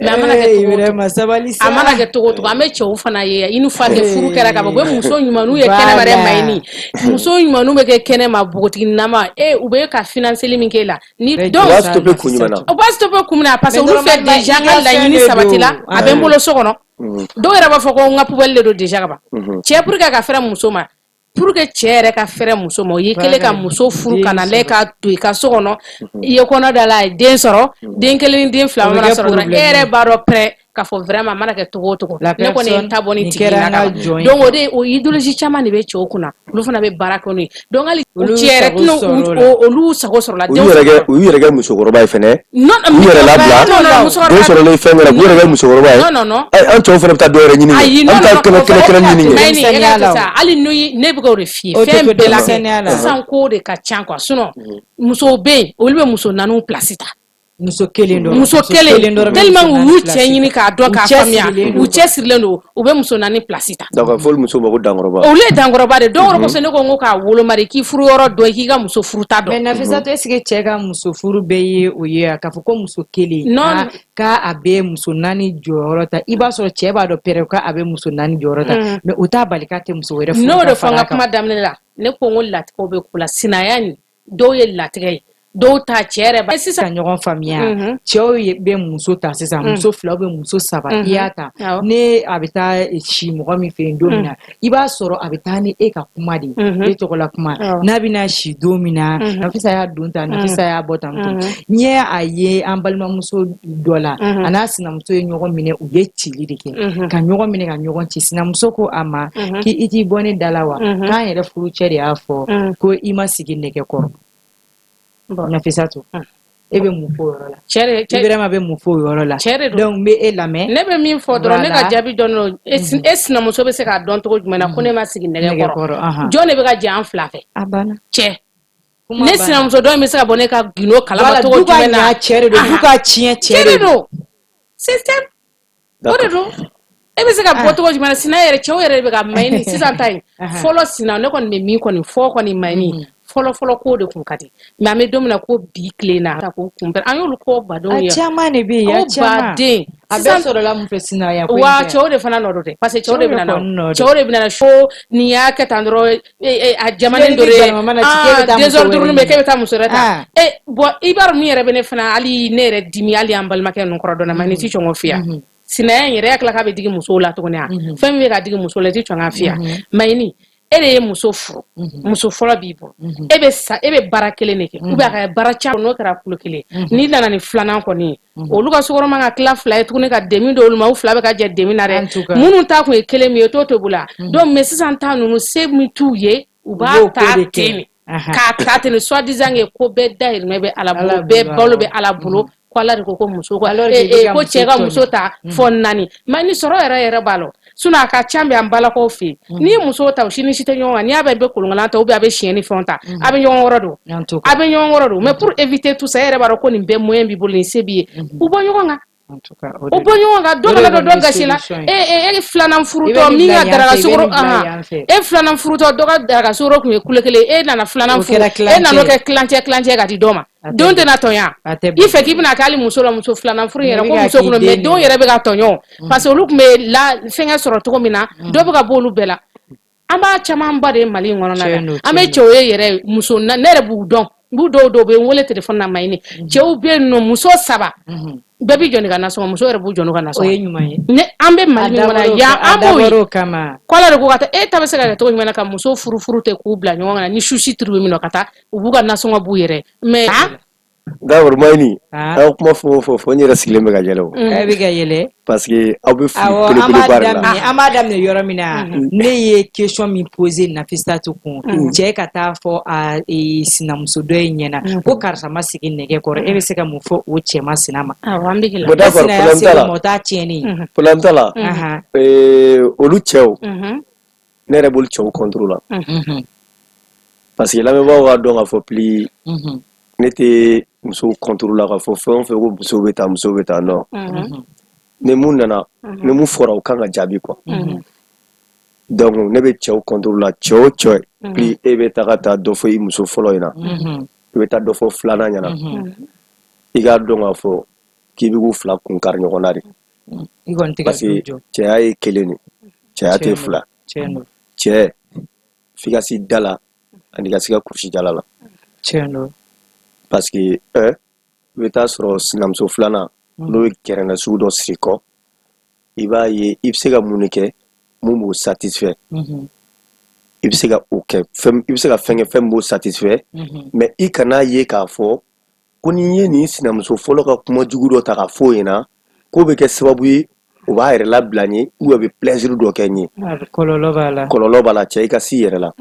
Mais a mana kɛ cogo o cogo, Ibrahima, sabali sa. A mana kɛ cogo o cogo, an bɛ cɛw fana ye, une fois que furu kɛra ka ban, u bɛ muso ɲumanw ye kɛnɛma dɛ. Mayini, muso ɲumanw bɛ kɛ kɛnɛma, npogotiginama e, u bɛ ka financeli min k'e la ni Bɛɛ donc U b'a jɔ sa, stopper kun jumɛn na? O b'a stopper kun min na, parce que Mais olu fɛ normalement, déjà n ka i ka fɛn laɲini de sabatila, don. a bɛ n bolo so kɔnɔ. Dɔw yɛrɛ b'a fɔ ko n ka poubelle de don déjà ka ban. Cɛ, pour que ka fɛrɛ muso ma, pour que cɛ yɛrɛ ka fɛrɛ muso ma, o y'i kɛlen ka muso furu ka na Den lɛ ka don i ka so kɔnɔ, i ye kɔnɔ da la, a ye den sɔrɔ, den kelen ni den fila O bɛ mana kɛ sɔrɔ dɔrɔn, e problème yɛrɛ ye. b'a dɔn pɛrɛ k'a fɔ vraiment, a mana kɛ cogo o cogo, La ne kɔni ye n personne, ta bɔ nin nin tigi in kɛra na n ka ka ban. jɔn ye. Donc o de o idéologie caman de bɛ cɛw kunna, olu fana bɛ baara kɛ n'o ye. Donc hali Olu cɛ yɛrɛ sago tɛna sɔrɔ o la. Olu sago sɔrɔ la U denw y'u yɛrɛ sɔrɔ kɛ la. u y'u yɛrɛ kɛ musokɔrɔba ye fɛnɛ. Non. U y'u yɛrɛ labila. Non, non, musokɔrɔba Den sɔrɔlen fɛn kɛra, k'u yɛrɛ kɛ musokɔrɔba ye. Non, non, non. An cɛw fɛnɛ bɛ taa dɔ wɛrɛ ɲini kɛ. Ayi, An non. bɛ taa Non. kɛnɛ kɛnɛ kɛnɛ ɲini kɛ. Mayini, e Denmisɛnninya ka la to o. sa, hali n'u ye ne bɛ k'o de f'i ye, O tɛ fɛn to bɛɛ la kɛ denmisɛnninya la. sisan, ko de ka ca quoi. Sinon musow bɛ yen, olu bɛ muso naaniw place ta. Muso kelen dɔrɔn. Muso kelen dɔrɔn bɛ tellement muso u naani y'u place cɛ ɲini ta. k'a dɔn U k'a faamuya, cɛsirilen don u quoi. cɛsirilen don, u bɛ muso naani place ta. D'accord, f'olu musow ma ko dankɔrɔba. Olu ye dankɔrɔba de dɔw kosɔn. Ne ko n ko k'a woloma de, k'i furu yɔrɔ dɔn, i k'i ka muso furuta Mais dɔn. Nafissatou, est ce que cɛ ka muso furu bɛɛ ye o ye wa? K'a fɔ ko muso kelen Non. k'a a bɛ muso naani jɔyɔrɔ ta, i b'a sɔrɔ cɛ b'a dɔn pɛrɛ k'a bɛ muso naani jɔyɔrɔ ta, mais o t'a bali k'a tɛ muso wɛrɛ furu N'o ka de fɔ n fara ka a kan. kuma daminɛ la, ne ko n ko latigɛw bɛ ko la, sinaya nin dɔw ye latigɛ ye, dɔw ta cɛ yɛrɛ ba sisan Ka ɲɔgɔn faamuya, cɛw bɛ muso ta sisan, muso fila bɛ muso saba, i y'a ta ne a bɛ taa si mɔgɔ min fɛ yen don min na, i b'a sɔrɔ a bɛ taa ni e ka kuma de ye, e tɔgɔla kuma. N'a bɛna si don min na, Nafisa y'a don tan, Nafisa y'a bɔ tan tɔ. N ye a ye an balimamuso dɔ la, a n'a sinamuso ye ɲɔgɔn minɛ, u ye cili de kɛ ka ɲɔgɔn minɛ ka ɲɔgɔn ci. Sinamuso ko a ma k'i i t'i bɔ ne da la wa, k'an yɛrɛ furucɛ de y'a fɔ ko i ma sigi nɛgɛ kɔrɔ. Nafisatu, e bɛ mun fɔ o yɔrɔ la? Cɛ de cɛ Ibrahima bɛ mun fɔ o yɔrɔ la? Cɛ de don. Donc n bɛ e lamɛn. Ne bɛ min fɔ dɔrɔn, ne ka Voilà. jaabi dɔn don. E sinamuso bɛ se k'a dɔn cogo jumɛn na ko ne ma sigi nɛgɛ Nɛgɛ kɔrɔ? kɔrɔ, ahan. Jɔn de bɛ ka jɛ an fila fɛ? A banna. Cɛ Kuma ne banna. sinamuso dɔ in bɛ se ka bɔ ne ka gindo kalama Voilà, cogo du ka jumɛn na? ɲa cɛ de don, du ka tiɲɛ cɛ cɛ de de don. don, système o de don. E bɛ se ka bɔ cogo jumɛn na? Sina yɛrɛ, cɛw yɛrɛ de bɛ ka Mayini sisan ta in. Fɔlɔ sina, ne kɔni bɛ min kɔni fɔ kɔni, Mayini Fɔlɔ fɔlɔ ko de kun ka di, mais an bɛ don min na ko bi tile na ko kunbɛn, an y'olu ko badenw ye. A caman de bɛ yen, a caman. Baden. A bɛɛ sɔrɔla mun fɛ? Sinaya ko in Wa tɛ? Cɛw de fana nɔ don dɛ, parce que cɛw de bɛ na, nɔ. Cɛw de bɛ na so. Nin y'a kɛ tan dɔrɔn, a jamanen dɔ de, désordre bɛ k'e bɛ taa muso wɛrɛ ta. E bon, i b'a dɔn min yɛrɛ bɛ ne fana, hali ne yɛrɛ dimi, hali an balimakɛ ninnu kɔrɔ dɔn ma, ni ti sɔn k'o fiya. Sinaya in yɛrɛ ya tila k'a bɛ digi musow la tuguni. A fɛn min bɛ ka digi muso la, i ti sɔn k'a fiya. Mayini, e de ye muso furu, muso fɔlɔ b'i bolo, e bɛ sa, e bɛ baara kelen de kɛ ou bien a ka baara caman, n'o kɛra kulo kelen. N'i nana ni filanan kɔni ye, olu ka sukɔrɔ man ka tila fila ye tuguni ka demi d'olu ma. U fila bɛ ka jɛ demi na dɛ. Minnu ta kun ye kelen min ye, o t'o tobi la. Donc mais sisan ta ninnu, se min t'u ye, u b'a ta ten de, k'a ta ten de, soi-disant que ko bɛɛ dahirimɛ bɛ Ala bolo, bɛɛ balo bɛ Ala bolo, ko Ala de ko ko muso ko cɛ ka muso ta fɔ naani. Mais ni sɔrɔ yɛrɛ yɛrɛ b'a la, sinon a ka ca bɛ an balakaw fɛ yen, n'i ye muso ta, u si ni si tɛ ɲɔgɔn kan. N'i y'a bɛɛ bɛ kolonkalan ta ou bien a bɛ siɲɛ ni fɛnw ta, a bɛ ɲɔgɔn kɔrɔ don, a bɛ ɲɔgɔn kɔrɔ don. Mais pour éviter tout ça, e yɛrɛ b'a dɔn ko nin bɛɛ moyen b'i bolo, nin se b'i ye, u bɔ ɲɔgɔn kan, o bɔ ɲɔgɔn kan, dɔ kana don dɔ gasi la. E filanan furutɔ min ka daraka sukaro, e filanan furutɔ, dɔ ka daraka sukaro tun ye kulo kelen, e nana filanan furu, e nana kɛ kilancɛ kilancɛ ka di dɔ ma, denw tɛna tɔɲa i fɛ k'i bɛna kɛ hali muso la, muso filanan furu yɛrɛ ko muso kɔnɔ. Mais denw yɛrɛ bɛ ka tɔɲɔ, parce que olu tun bɛ la fɛnkɛ sɔrɔ cogo min na, dɔ bɛ ka bɔ olu bɛɛ la. An b'a camanba de ye Mali in kɔnɔna la. An bɛ cɛw ye yɛrɛ, muso, ne yɛrɛ b'u dɔn, n b'u dɔw bɛ n wele téléphone na. Mayini, cɛw bɛ yen nɔ, muso saba, bɛɛ b'i jɔ n'i ka nasɔngɔ, muso yɛrɛ b'u jɔ n'u ka nasɔngɔ. O ye ɲuman ye. Ne an bɛ Mali min kɔnɔ yan, an b'o ye ko Ala de ko ka taa e ta bɛ se ka kɛ cogo jumɛn na ka muso furu furu tɛ k'u bila ɲɔgɔn kan ni susi turu bɛ min na, ka taa u b'u ka nasɔngɔ b'u yɛrɛ mais. D'accord, Mayini, aw kuma fɛn o fɛn fɔ, n yɛrɛ sigilen bɛ ka yɛlɛ o. E bɛ ka yɛlɛ. Parce que aw bɛ fili belebeleba de la. An b'a daminɛ yɔrɔ min na, ne ye question min poser Nafisatu kun, cɛ ka taa fɔ a sinamuso dɔ in ɲɛna ko karisa ma sigi nɛgɛ kɔrɔ, e bɛ se ka mun fɔ o cɛ ma sina ma? Awɔ, an bɛ k'i la. Bon, d'accord, problème t'a la. O t'a tiɲɛni. Problème t'a la. Olu cɛw, ne yɛrɛ b'olu cɛw contre la. Parce que lamɛnbagaw k'a dɔn k'a fɔ pli, ne tɛ musow contre la k'a fɔ fɛn o fɛn ko musow bɛ taa, musow bɛ taa, non. Ni mun nana, ni mun fɔra, o kan ka jaabi quoi. Donc ne bɛ cɛw contre la. Cɛ o cɛ, pli, e bɛ taga taa dɔ fɔ i muso fɔlɔ ɲɛna, i bɛ taa dɔ fɔ filanan ɲɛna, i k'a dɔn k'a fɔ k'i bɛ k'u fila kun kari ɲɔgɔn na de. Parce que cɛya ye kelen de, cɛya tɛ fila. Cɛ, f'i ka s'i da la ani ka se ka kurusi jala la. Parce que un, i bɛ taa sɔrɔ sinamuso filanan n'o ye gɛrɛnɛ sugu dɔ siri kɔ, i b'a ye i bɛ se ka mun de kɛ mun b'o satisfait, i bɛ se ka o kɛ fɛn, i bɛ se ka fɛn kɛ fɛn min b'o satisfait. Mais i kana ye k'a fɔ ko n'i ye nin sinamuso fɔlɔ ka kuma jugu dɔ ta k'a fɔ o ɲɛna, k'o bɛ kɛ sababu ye o b'a yɛrɛ labila n ye ou bien a bɛ plaisir dɔ kɛ n ye. Kɔlɔlɔ b'a la. Kɔlɔlɔ b'a la. Cɛ, i ka s'i yɛrɛ la,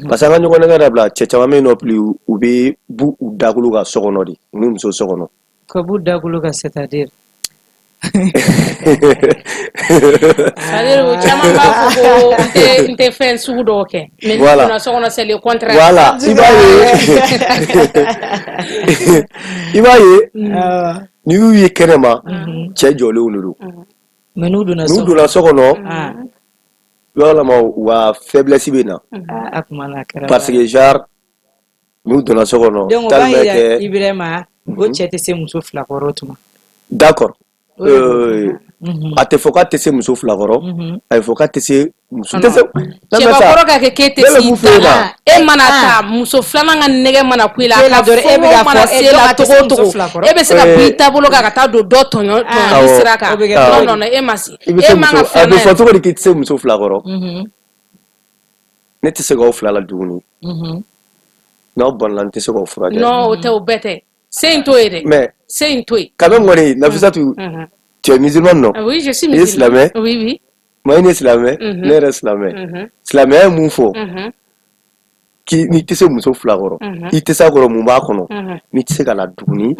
parce que an ka ɲɔgɔn nɛgɛ dabila. Cɛ caman bɛ yen nɔ, plus u bɛ bu u dakolo ka so kɔnɔ de, u ni muso so kɔnɔ. Ka b'u dakolo kan, c'est-à-dire? C'est-à-dire, o caman b'a fɔ ko n tɛ fɛn sugu dɔw kɛ, mais n'i donna so kɔnɔ, c'est le contraire. Voilà, i b'a ye n'i y'u ye kɛnɛma, cɛ jɔlenw de don. Mais n'u donna N'u donna so kɔnɔ, i b'a kalama u ka faiblesse bɛ na. A kuma na a kɛra. Parce que genre n'u donna so kɔnɔ, Donc o b'a yira Ibrahima, o cɛ tɛ se muso fila kɔrɔ o tuma. D'accord, a tɛ fɔ k'a tɛ se muso fila kɔrɔ, a bɛ fɔ k'a tɛ se muso tɛ se. Cɛbakɔrɔ ka kɛ k'e tɛ s'i da la, e mana taa muso filanan ka nɛgɛ mana ku i la, a ka fɛn o mana se la cogo o cogo, e bɛ se ka bɔ i taabolo kan ka taa don dɔ tɔɲɔ tɔɲɔli sira kan. Non, non, non, e ma se. E man ka filanan. A bɛ fɔ cogo di k'i tɛ se muso fila kɔrɔ? Ne tɛ se k'aw fila la tuguni, n'aw banana, n tɛ se k'aw furakɛ. Non, o tɛ, o bɛɛ tɛ se in to yen dɛ. Mais se in to yen. Quand même kɔni, Nafisatu, tu es musulmane, non? Oui, je suis I ye musulmane. silamɛ? Oui. Maa, ne ye silamɛ, ne yɛrɛ silamɛ. Silamɛya ye mun fɔ? K'i n'i tɛ se muso fila kɔrɔ, i tɛ se a kɔrɔ, mun b'a kɔnɔ? N'i tɛ se ka na tuguni,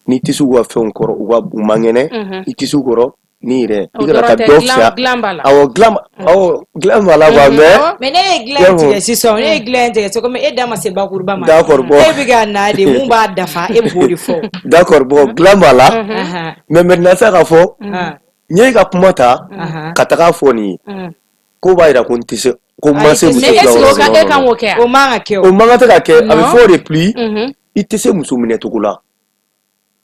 n'i tɛ se u ka fɛnw kɔrɔ, u ka u man kɛnɛ, i tɛ se u kɔrɔ ni yɛrɛ, i kana taa dɔ fisaya. Dilan b'a la. Awɔ, dilan, awɔ, dilan b'a la quoi, mais. Mais ne ye dilan tigɛ sisan, ne ye dilan tigɛ c'est comme e da ma se bakuruba ma. D'accord, bon. E bɛ ka na de mun b'a dafa, e b'o de fɔ. D'accord, bon, dilan b'a la, mais maintenant sa k'a fɔ n ye ka kuma ta ka taga fɔ nin ye. Ko b'a jira ko n tɛ se, ko n ma se muso. Mais est ce que o ka e kan k'o kɛ? O man ka kɛ. O man kan tɛ ka kɛ. A bɛ fɔ o de plus, i tɛ se muso minɛcogo la.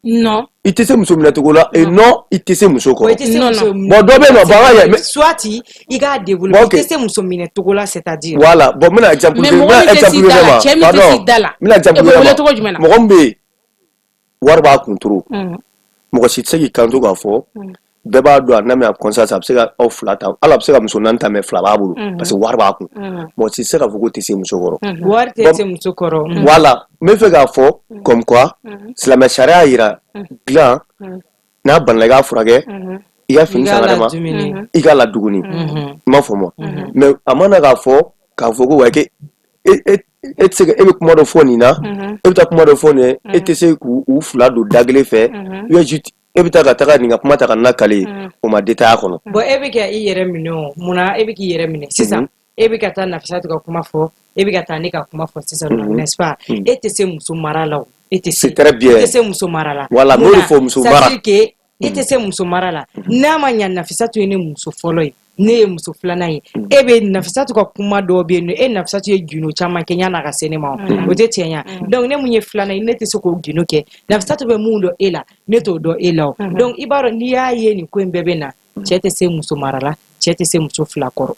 Non. I tɛ se muso minɛcogo la et non, i tɛ se muso kɔrɔ. I tɛ se muso. Bon, dɔ bɛ yen nɔ, bon, an ka yɛ. Soit i k'a développer, i tɛ se muso minɛcogo la, c'est à dire. Voilà, bon, n bɛna exemple. Mais mɔgɔ min tɛ s'i da la, cɛ min tɛ s'i da la. N bɛna exemple. E bɛ wele cogo jumɛn na? Mɔgɔ min bɛ yen, wari b'a kun trop, mɔgɔ si tɛ se k'i kanto k'a fɔ. Bɛɛ b'a dɔn, a n'a mɛ conscience, a bɛ se ka aw fila ta, hali a bɛ se ka muso naani ta, mais fila b'a bolo, parce que wari b'a kun. Mɔgɔ si tɛ se k'a fɔ k'o tɛ se muso kɔrɔ. Wari tɛ se muso kɔrɔ. Voilà, n bɛ fɛ k'a fɔ comme quoi silamɛ sariya y'a yira, dilan n'a banana, i k'a furakɛ, i ka fini san ka d'a ma, i k'a laduguni, i m'a faamu? Mais a ma na k'a fɔ ko wa e e e tɛ se ka, e bɛ kuma dɔ fɔ nin na, e bɛ taa kuma dɔ fɔ nin ye, e tɛ se k'u fila don da kelen fɛ, e bɛ taa ka taga nin ka kuma ta ka na kale, o ma détail a kɔnɔ. Bon, e bɛ ka i yɛrɛ minɛ o, munna e bɛ k'i yɛrɛ minɛ sisan? E bɛ ka taa Nafisatu ka kuma fɔ, e bɛ ka taa ne ka kuma fɔ sisan, n'est-ce pas? E tɛ se muso mara la o, e tɛ se. C'est très bien. E tɛ se muso mara la. Voilà, n b'o de fɔ, muso mara. C'est à dire que e tɛ se muso mara la. N'a ma ɲa, Nafisatu ye ne muso fɔlɔ ye, ne ye muso filanan ye. E bɛ Nafisatu ka kuma dɔw bɛ yen nɔ, e Nafisatu ye gindo caman kɛ yan'a ka se ne ma, o tɛ tiɲɛ ye? Donc ne mun ye filanan ye, ne tɛ se k'o gindo kɛ. Nafisatu bɛ mun dɔn e la, ne t'o dɔn e la o. Donc i b'a dɔn, n'i y'a ye nin ko in bɛɛ bɛ na, cɛ tɛ se muso mara la, cɛ tɛ se muso fila kɔrɔ.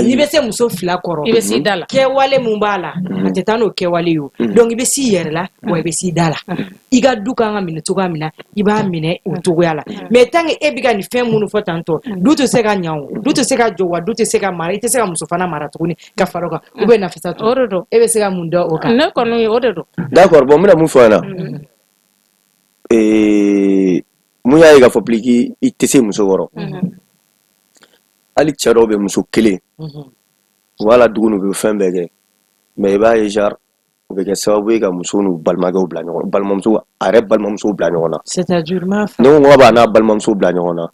N'i bɛ se muso fila kɔrɔ, i bɛ s'i da la. Kɛwale mun b'a la, a tɛ taa n'o kɛwale ye o. Donc i bɛ s'i yɛrɛ la wa, i bɛ s'i da la. I ka du kan ka minɛ cogoya min na, i b'a minɛ o cogoya la. Mais tant que e bɛ ka nin fɛn minnu fɔ tantɔ, du tɛ se ka ɲa o, du tɛ se ka jɔ wa, du tɛ se ka mara. I tɛ se ka muso fana mara tuguni ka fara o kan, ou bien Nafisatu? O de don. E bɛ se ka mun dɔn o kan? Ne kɔni, o de don. D'accord, bon, n bɛna mun fɔ a ɲɛna? Mun y'a ye k'a fɔ k'i i tɛ se muso kɔrɔ? Hali cɛ dɔw bɛ muso kelen, u b'a la duguni, u bɛ fɛn bɛɛ kɛ, mais i b'a ye genre u bɛ kɛ sababu ye ka muso n'u balimakɛw bila ɲɔgɔn, balimamuso, a yɛrɛ balimamuso bila ɲɔgɔn na. C'est-à-dire, m'a Ne ko k'a b'a n'a balimamuso bila ɲɔgɔn na,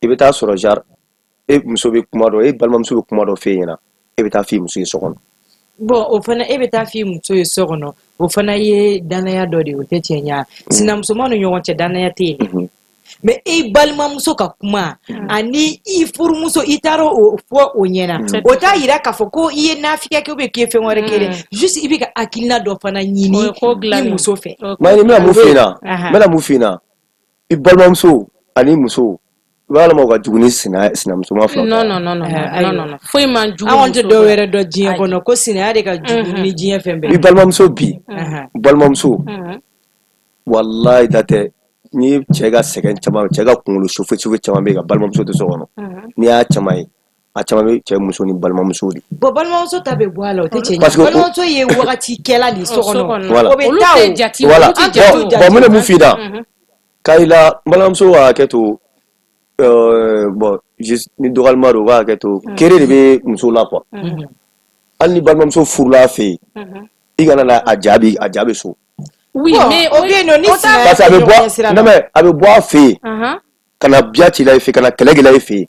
i bɛ taa sɔrɔ genre e muso bɛ kuma dɔ, e balimamuso bɛ kuma dɔ f'e ɲɛna, e bɛ taa f'i muso ye so kɔnɔ. Bon, o fana, e bɛ taa f'i muso ye so kɔnɔ, o fana ye danaya dɔ de ye, o tɛ tiɲɛ ye? Sinamusomaw ni ɲɔgɔn cɛ, danaya tɛ yen. Mais i balimamuso ka kuma ani i furumuso, i taara o fɔ o ɲɛna, o t'a yira k'a fɔ ko i ye nafiya kɛ ou bien k'i ye fɛn wɛrɛ kɛ dɛ. Juste i bɛ ka hakilina dɔ fana ɲini i muso fɛ. Mais n bɛna mun f'i ɲɛna? N bɛna mun f'i ɲɛna? I balimamuso ani muso, i b'a lama, o ka jugu ni sinamusoma fila. Non, non, non, non, non, non, non, foyi man jugu. An kɔni tɛ dɔw wɛrɛ dɔn diɲɛ kɔnɔ ko sinaya de ka jugu ni diɲɛ fɛn bɛɛ. I balimamuso bi, balimamuso, walayi, da tɛ. N'i ye cɛ ka sɛgɛn caman, cɛ ka kunkolo chauffe chauffe caman bɛ yen, ka balimamuso tɛ so kɔnɔ, n'i y'a caman ye, a caman bɛ cɛ muso ni balimamuso de. Bon, balimamuso ta bɛ bɔ a la, o tɛ cɛ. Parce que balimamuso ye wagati kɛla de so kɔnɔ. Voilà. O bɛ taa o. Voilà, bon, n bɛna mun f'i ɲɛna? K'a yira n balimamuso ka hakɛ to, bon, juste ni dɔgɔyalima don, u ka hakɛ to, kere de bɛ muso la quoi. Hali ni balimamuso furula a fɛ yen, i kana na a jaabi, a ja bɛ so. Oui, mais o bɛ yen nɔ ni sinaya. Parce que a bɛ bɔ, non, mais a bɛ bɔ a fɛ yen ka na biya ci la i fɛ, ka na kɛlɛ kɛ la i fɛ yen.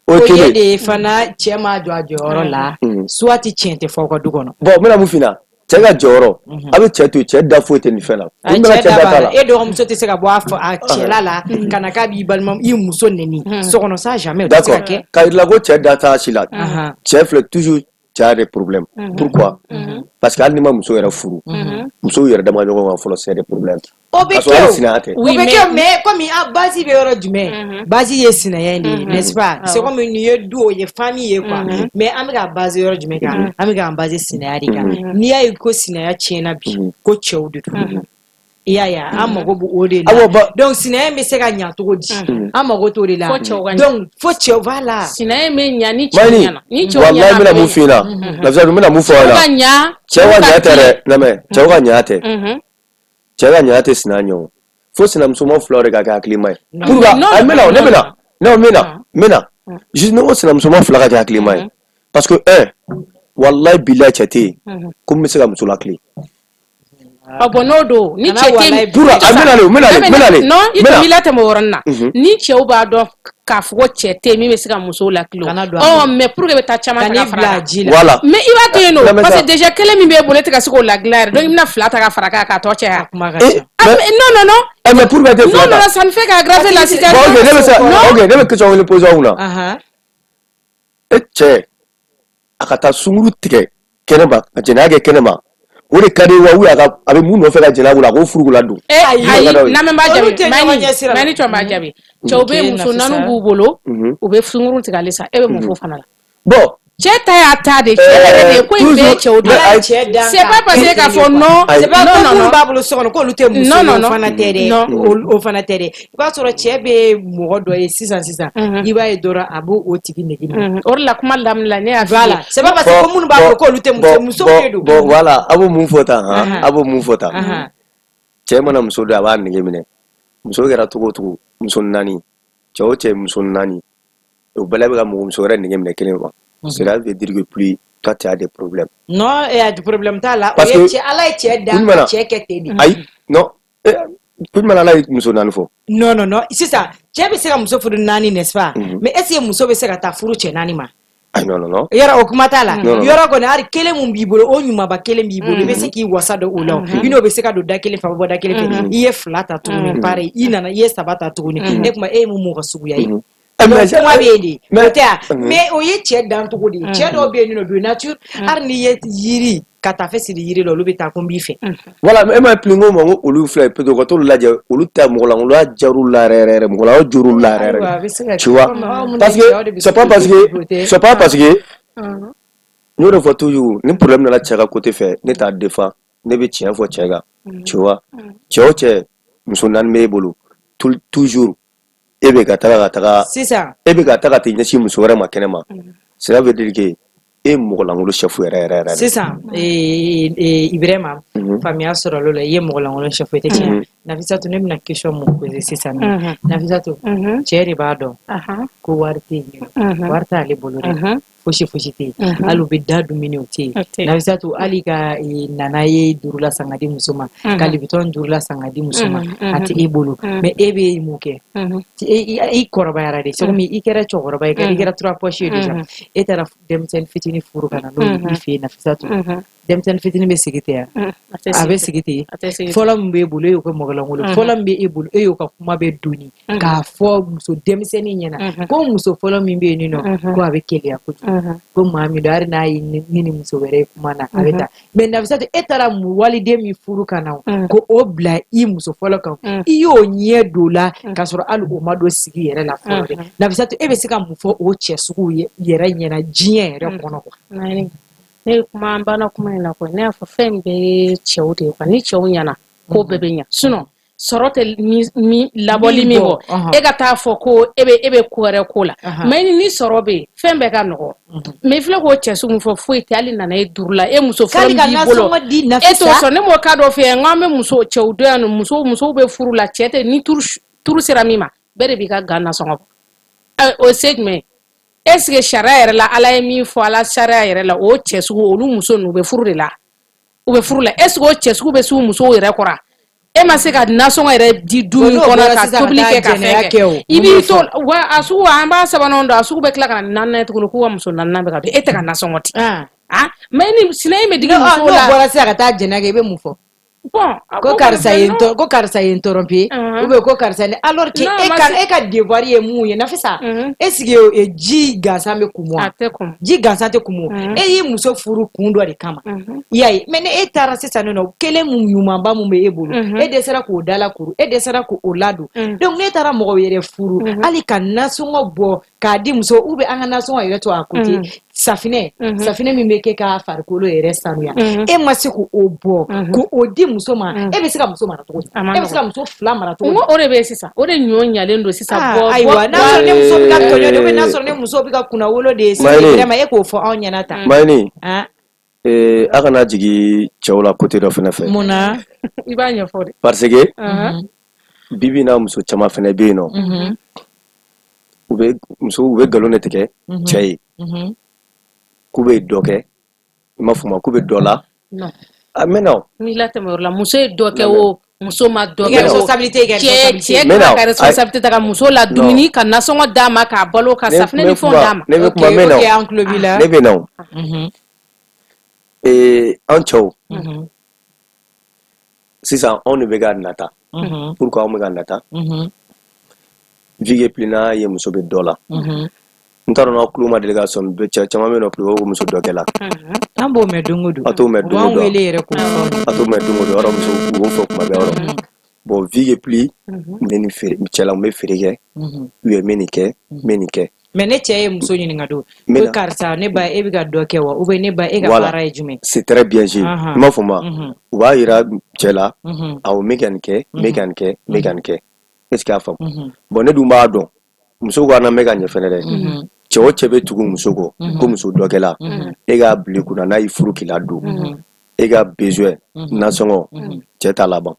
O ye kelen de ye fana, cɛ m'a jɔ a jɔyɔrɔ la, soit tiɲɛ tɛ fɔ aw ka du kɔnɔ. Bon, n bɛna mun f'i ɲɛna? Cɛ ka jɔyɔrɔ, a bɛ cɛ to yen, cɛ da foyi tɛ nin fɛn na. Ayi, cɛ da b'a la. E dɔgɔmuso tɛ se ka bɔ a cɛla la ka na k'a b'i balima, i muso neni so kɔnɔ, ça jamais, o tɛ se ka kɛ. K'a yira ko cɛ da t'a si la, cɛ filɛ toujours, cɛ a des problèmes. Pourquoi? Parce que hali n'i ma muso yɛrɛ furu, musow yɛrɛ dama ɲɔgɔn kan fɔlɔ, c'est des problèmes. O bɛ kɛ o, o bɛ kɛ, mais komi a base bɛ yɔrɔ jumɛn? Base ye sinaya in de ye, n'est-ce pas? C'est comme nin ye du, o ye famille ye quoi. Mais an bɛ ka base yɔrɔ jumɛn kan? An bɛ k'an base sinaya de kan. N'i y'a ye ko sinaya tiɲɛna bi, ko cɛw de don, i y'a ye? An mago b'o o de la. Donc sinaya bɛ se ka ɲa cogo di? An mago t'o de la. Donc fo cɛw, voilà. Sinaya bɛ ɲa ni cɛw ɲɛna, ni cɛw ɲɛna. Walayi, n bɛna mun f'i ɲɛna? Nafisa, n bɛna mun fɔ aw ɲɛna? Cɛw ka ɲa tɛ dɛ, lamɛn, cɛw ka ɲa tɛ, cɛ ka ɲa tɛ sinaya ɲɛ o. Fo sinamusoma filaw de ka kɛ hakilima ye pour que a n bɛna, ne bɛna, non, n bɛna, n bɛna juste, ne ko sinamusoma fila ka kɛ hakilima ye, parce que un, walayi bilayi, cɛ tɛ yen ko min bɛ se ka muso latilen. Ah bon, n'o don, ni cɛ tɛ Pour a bɛna le, n bɛna le, n bɛna le. Non, i tun b'i latɛmɛ o yɔrɔnin na. Ni cɛw b'a dɔn k'a fɔ ko cɛ tɛ yen min bɛ se ka musow latilen, ɔ mais pour que bɛ taa caman ta ka fara a kan. Voilà. Mais i b'a to yen nɔ, parce que déjà kelen min b'e bolo, e tɛ ka se k'o ladilan yɛrɛ, donc i bɛna fila ta ka fara a kan k'a tɔ caya. Non, non, non. Mais pour que tɛ fila ta. Non, non, ça ne fait qu'aggraver la situation. Bon, ok, ne bɛ se, ok, ne bɛ question kelen poser aw kunna. E cɛ A ka taa sunguru tigɛ kɛnɛma, ka jɛnɛya kɛ kɛnɛma, o de ka di wa? Ou a ka a bɛ mun nɔfɛ ka jɛnɛya bolo, a k'o furu k'o ladon? Ayi, lamɛn b'a Olu jaabi. tɛ ɲɔgɔn ɲɛ sira la. Mani cɔn b'a jaabi. Cɛw bɛ yen, muso naani b'u bolo, u bɛ sunguru tigɛ halisa. E bɛ mun fɔ o fana la? Bon. Cɛ ta y'a ta de, cɛ yɛrɛ de ye ko in bɛɛ ye cɛw de Mais ye. ayi. Cɛ dan C'est pas parce que k'a fɔ non. Ayi. C'est pas Non, ko non, minnu non. b'a bolo so kɔnɔ k'olu tɛ muso Non, ye, non, o non. fana tɛ dɛ. Non. O fana tɛ dɛ. I b'a sɔrɔ cɛ bɛ mɔgɔ dɔ ye sisan sisan, i b'a ye dɔrɔn a b'o o tigi nege minɛ. O de la, kuma daminɛ la, ne y'a f'i ye. Voilà, c'est pas parce que ko minnu b'a bolo k'olu tɛ muso, musow de don. Bon, voilà, a b'o mun fɔ tan han? A b'o mun fɔ tan? Cɛ mana muso dɔn, a b'a nege minɛ. Muso kɛra cogo o cogo, muso naani, cɛ o cɛ muso naani, o bɛɛ la bɛ ka mɔgɔ muso wɛrɛ nege minɛ kelen ma, cela veut dire que plus toi, tu as des problèmes. Non, eh, problème t'a la. O Parce ye que cɛ, Ala ye cɛ dan kun ka jumɛn na? cɛ kɛ ten de. Ayi, non, kun jumɛn na Ala ye muso naani fɔ? Non, non, non, sisan cɛ bɛ se ka muso furu naani, n'est-ce pas? Mhm. Mais est-ce que muso bɛ se ka taa furu cɛ naani ma? Ayi, non, non, non. Yɔrɔ o kuma t'a la. Non, non, non. Yɔrɔ kɔni, hali kelen mun b'i bolo, o ɲumanba kelen b'i bolo, i bɛ se k'i wasa don o la. O i n'o bɛ se ka don da kelen fɛ, a bɛ bɔ da kelen fɛ. I ye fila ta tuguni, pareil. I nana, i ye saba ta tuguni, e kuma e ye mun mɔgɔ suguya ye? Eh, Donc, mais kuma bɛ yen de, mais o tɛ wa? Mais o ye cɛ dancogo de ye. Cɛ dɔw bɛ yen nɔ, de nature, hali n'i ye yiri ka taa fɛ siri yiri la, olu bɛ taa ko n b'i fɛ. Voilà, mais e ma plus n ko ma ko olu filɛ, peut-être ka t'olu lajɛ, olu tɛ mɔgɔlankolon jar'u la yɛrɛ yɛrɛ yɛrɛ, mɔgɔlankolon jor'u la yɛrɛ Ayiwa, a yɛrɛ. bɛ se ka Tu kɛ vois, komi aw minnu parce ye cɛw de que bɛ c'est pas parce o que tɛ. C'est pas parce que n y'o de fɔ toujours, ni problème nana cɛ ka côté fɛ, ne t'a défend, ne bɛ tiɲɛ fɔ cɛ kan. Tu vois, cɛ o cɛ muso naani b'e bolo, toujours e bɛ ka taga ka taga Sisan e bɛ ka taga ka t'i ɲɛsin muso wɛrɛ ma kɛnɛ ma, cela veut dire que e ye mɔgɔlankolon chef yɛrɛ yɛrɛ yɛrɛ de. Sisan Ibrahima, faamuya sɔrɔ l'o la, i ye mɔgɔlankolon chef ye, tɛ tiɲɛ? Nafisatu, ne bɛna question mun poser sisan nɔ? Nafisatu, cɛ de b'a dɔn ko wari tɛ yen nɔ, wari t'ale bolo dɛ, fosi fosi tɛ yen, hali u bɛ da dumuni, o tɛ yen. O tɛ yen. Nafisatu, hali ka nana ye duuru la san ka di muso ma, ka Libitɔn duuru la san ka di muso ma, a tɛ e bolo. Mais e bɛ mun kɛ? I kɔrɔbayara de, c'est comme i kɛra cɛkɔrɔba ye, i kɛra trois poches ye déjà. E taara denmisɛnnin fitinin furu ka na n'o ye i fɛ yen. Nafisatu, denmisɛnnin fitinin bɛ sigi ten wa? A tɛ. A bɛ sigi. Sigi ten. A tɛ sigi. Fɔlɔ min b'e bolo, e y'o kɛ mɔgɔlankolon. Fɔlɔ min bɛ e bolo, e y'o ka kuma bɛ doni k'a fɔ muso denmisɛnnin ɲɛna ko muso fɔlɔ min bɛ yen nɔ, ko a bɛ keleya kojugu, ko maa min don, hali n'a ye ni muso wɛrɛ ye kuma na, a bɛ taa. Mais Nafisatu, e taara mun waliden min furu ka na o, ko o bila i muso fɔlɔ kan, i y'o ɲɛ don o la k'a sɔrɔ hali o ma don sigi yɛrɛ la fɔlɔ dɛ. Nafisatu, e bɛ se ka mun fɔ o cɛ suguw yɛrɛ ɲɛna diɲɛ yɛrɛ kɔnɔ quoi? Naani, ne ye kuma, an banna kuma in na koyi. Ne y'a fɔ fɛn in bɛɛ ye cɛw de ye quoi. Ni cɛw ɲɛna, ko bɛɛ bɛ ɲa. Sinon sɔrɔ tɛ min labɔli min bɔ, bɔ, e ka taa fɔ ko e bɛ ko wɛrɛ ko la. Mais ni sɔrɔ bɛ yen, fɛn bɛɛ ka nɔgɔ. Mais i filɛ k'o cɛ sugu min fɔ, foyi tɛ, hali nana ye duuru la, e muso fɔlɔ K'ale min ka b'i bolo, nasɔngɔ di. e t'o Nafisa, sɔrɔ. Ne m'o cas dɔ f'i ye n k'an bɛ muso cɛw dɔn yan nɔ, musow bɛ furu la, cɛ tɛ ni turu sera min ma, bɛɛ de b'i ka gan nasɔngɔ bɔ. O se jumɛn ye? Est ce que sariya yɛrɛ la, Ala ye min fɔ, Ala sariya yɛrɛ la, o cɛ sugu, olu muso ninnu, u bɛ furu de la, u bɛ furu la. Est ce que o cɛ sugu bɛ s'u musow yɛrɛ kɔrɔ? E ma se ka nasɔngɔ yɛrɛ di du Bon, min n'o kɔnɔ bɔra ka sisan ka tobili taa kɛ ka jɛnɛya fɛn kɛ o, kɛ, i mun b'i b'o to fɔ? wa a sugu, an b'a sabanan dɔn, a sugu bɛ tila ka na naaninan ye tuguni, k'u ka muso naaninan bɛ ka don, e tɛ ka nasɔngɔ di. Ah, mais ni sinɛ in bɛ digi N'o musow n'o la. bɔra sisan ka taa jɛnɛya kɛ, i bɛ mun fɔ? Bon, a Ko ko karisa kɔni ye fɛ, n tɔ, ko karisa ye n tromper, ou bien ko karisa ni, alors que Non, e ma ka e ka devoir ye mun ye, Nafisa? Est ce que ji gansan bɛ kumu A wa? tɛ kun. Ji gansan tɛ kumu. E y'i muso furu kun dɔ de kama, i y'a ye. Mais ni e taara sisan nɔ, kelen mun ɲumanba mun bɛ e bolo, e dɛsɛra k'o dala kuru, e dɛsɛra k'o ladon. Donc n'e taara mɔgɔ yɛrɛ furu, hali ka nasɔngɔ bɔ k'a di muso, ou bien an ka nasɔngɔ yɛrɛ to a côté, safinɛ, safinɛ min bɛ kɛ ka farikolo yɛrɛ sanuya, e ma se k'o bɔ k'o di muso ma, e bɛ se ka muso mara cogo di? A ma E bɛ se ka nɔgɔn. muso fila mara cogo N di? ko o de bɛ yen sisan, o de ɲɔ ɲalen don sisan. Ah, Bɔ ayiwa, bɔ n'a sɔrɔ ne muso bɛ ka tɔɲɔ de, ou bien n'a sɔrɔ ne muso bɛ ka kunnawolo de ye sisan, Mayini. Ibrahima, e k'o fɔ anw ɲɛna tan. Mayini. Ah. A kana jigin cɛw la côté dɔ fɛnɛ fɛ. Mun na? I b'a ɲɛfɔ de. Parce que bibi in na, muso caman fɛnɛ bɛ yen nɔ, u bɛ muso, u bɛ nkalon de tigɛ cɛ ye k'u bɛ dɔ kɛ, i m'a fɔ ma k'u bɛ dɔ la. Non. A mɛnna o. N'i latɛmɛ o yɔrɔ la, muso ye dɔ kɛ o, muso ma dɔ I ka kɛ o, responsabilité, i ka cɛ responsabilité. cɛ Mɛnna kan o. ka responsabilité ta ka muso la dumuni, ka nasɔngɔ d'a ma, k'a balo, ka Ne safinɛ ne ni fɛnw kuma d'a ma. ne bɛ Ok, kuma, mɛnna ok, o. an tulo b'i la. Ne bɛ na o. An cɛw sisan, anw de bɛ ka nata. Pourquoi anw bɛ ka nata? Vu que plus n'a ye muso bɛ dɔ la, N t'a dɔn n'aw tulo ma deli ka sɔmi, cɛ caman bɛ yen nɔ, plus ko muso dɔ kɛla. An b'o mɛn don o don. A t'o mɛn U don o b'an don. wele yɛrɛ k'o fɔ. A t'o mɛn don o don yɔrɔ, muso u b'o fɔ kuma bɛɛ yɔrɔ. Bon, vu que plus n bɛ nin feere, cɛ la n bɛ feere kɛ, ou bien n bɛ nin kɛ, n bɛ nin kɛ. Mais ne cɛ ye muso ɲininka don N bɛ ko na. karisa, ne ba, e bɛ ka dɔ kɛ wa? Ou bien ne ba, e ka Voilà. baara ye jumɛn? C'est très bien dit. I m'a fɔ ma, u b'a yira cɛ la, awɔ, n bɛ ka nin kɛ, n bɛ ka nin kɛ, n bɛ ka nin kɛ. Est ce que y'a faamu? Bon, ne dun b'a dɔn muso ko an bɛ ka ɲɛ fɛnɛ dɛ. Cɛ o cɛ bɛ tugu muso kɔ ko muso dɔ kɛla, e k'a bila i kunna, n'a y'i furu k'i ladon, e ka besoin nasɔngɔ, cɛ t'a laban.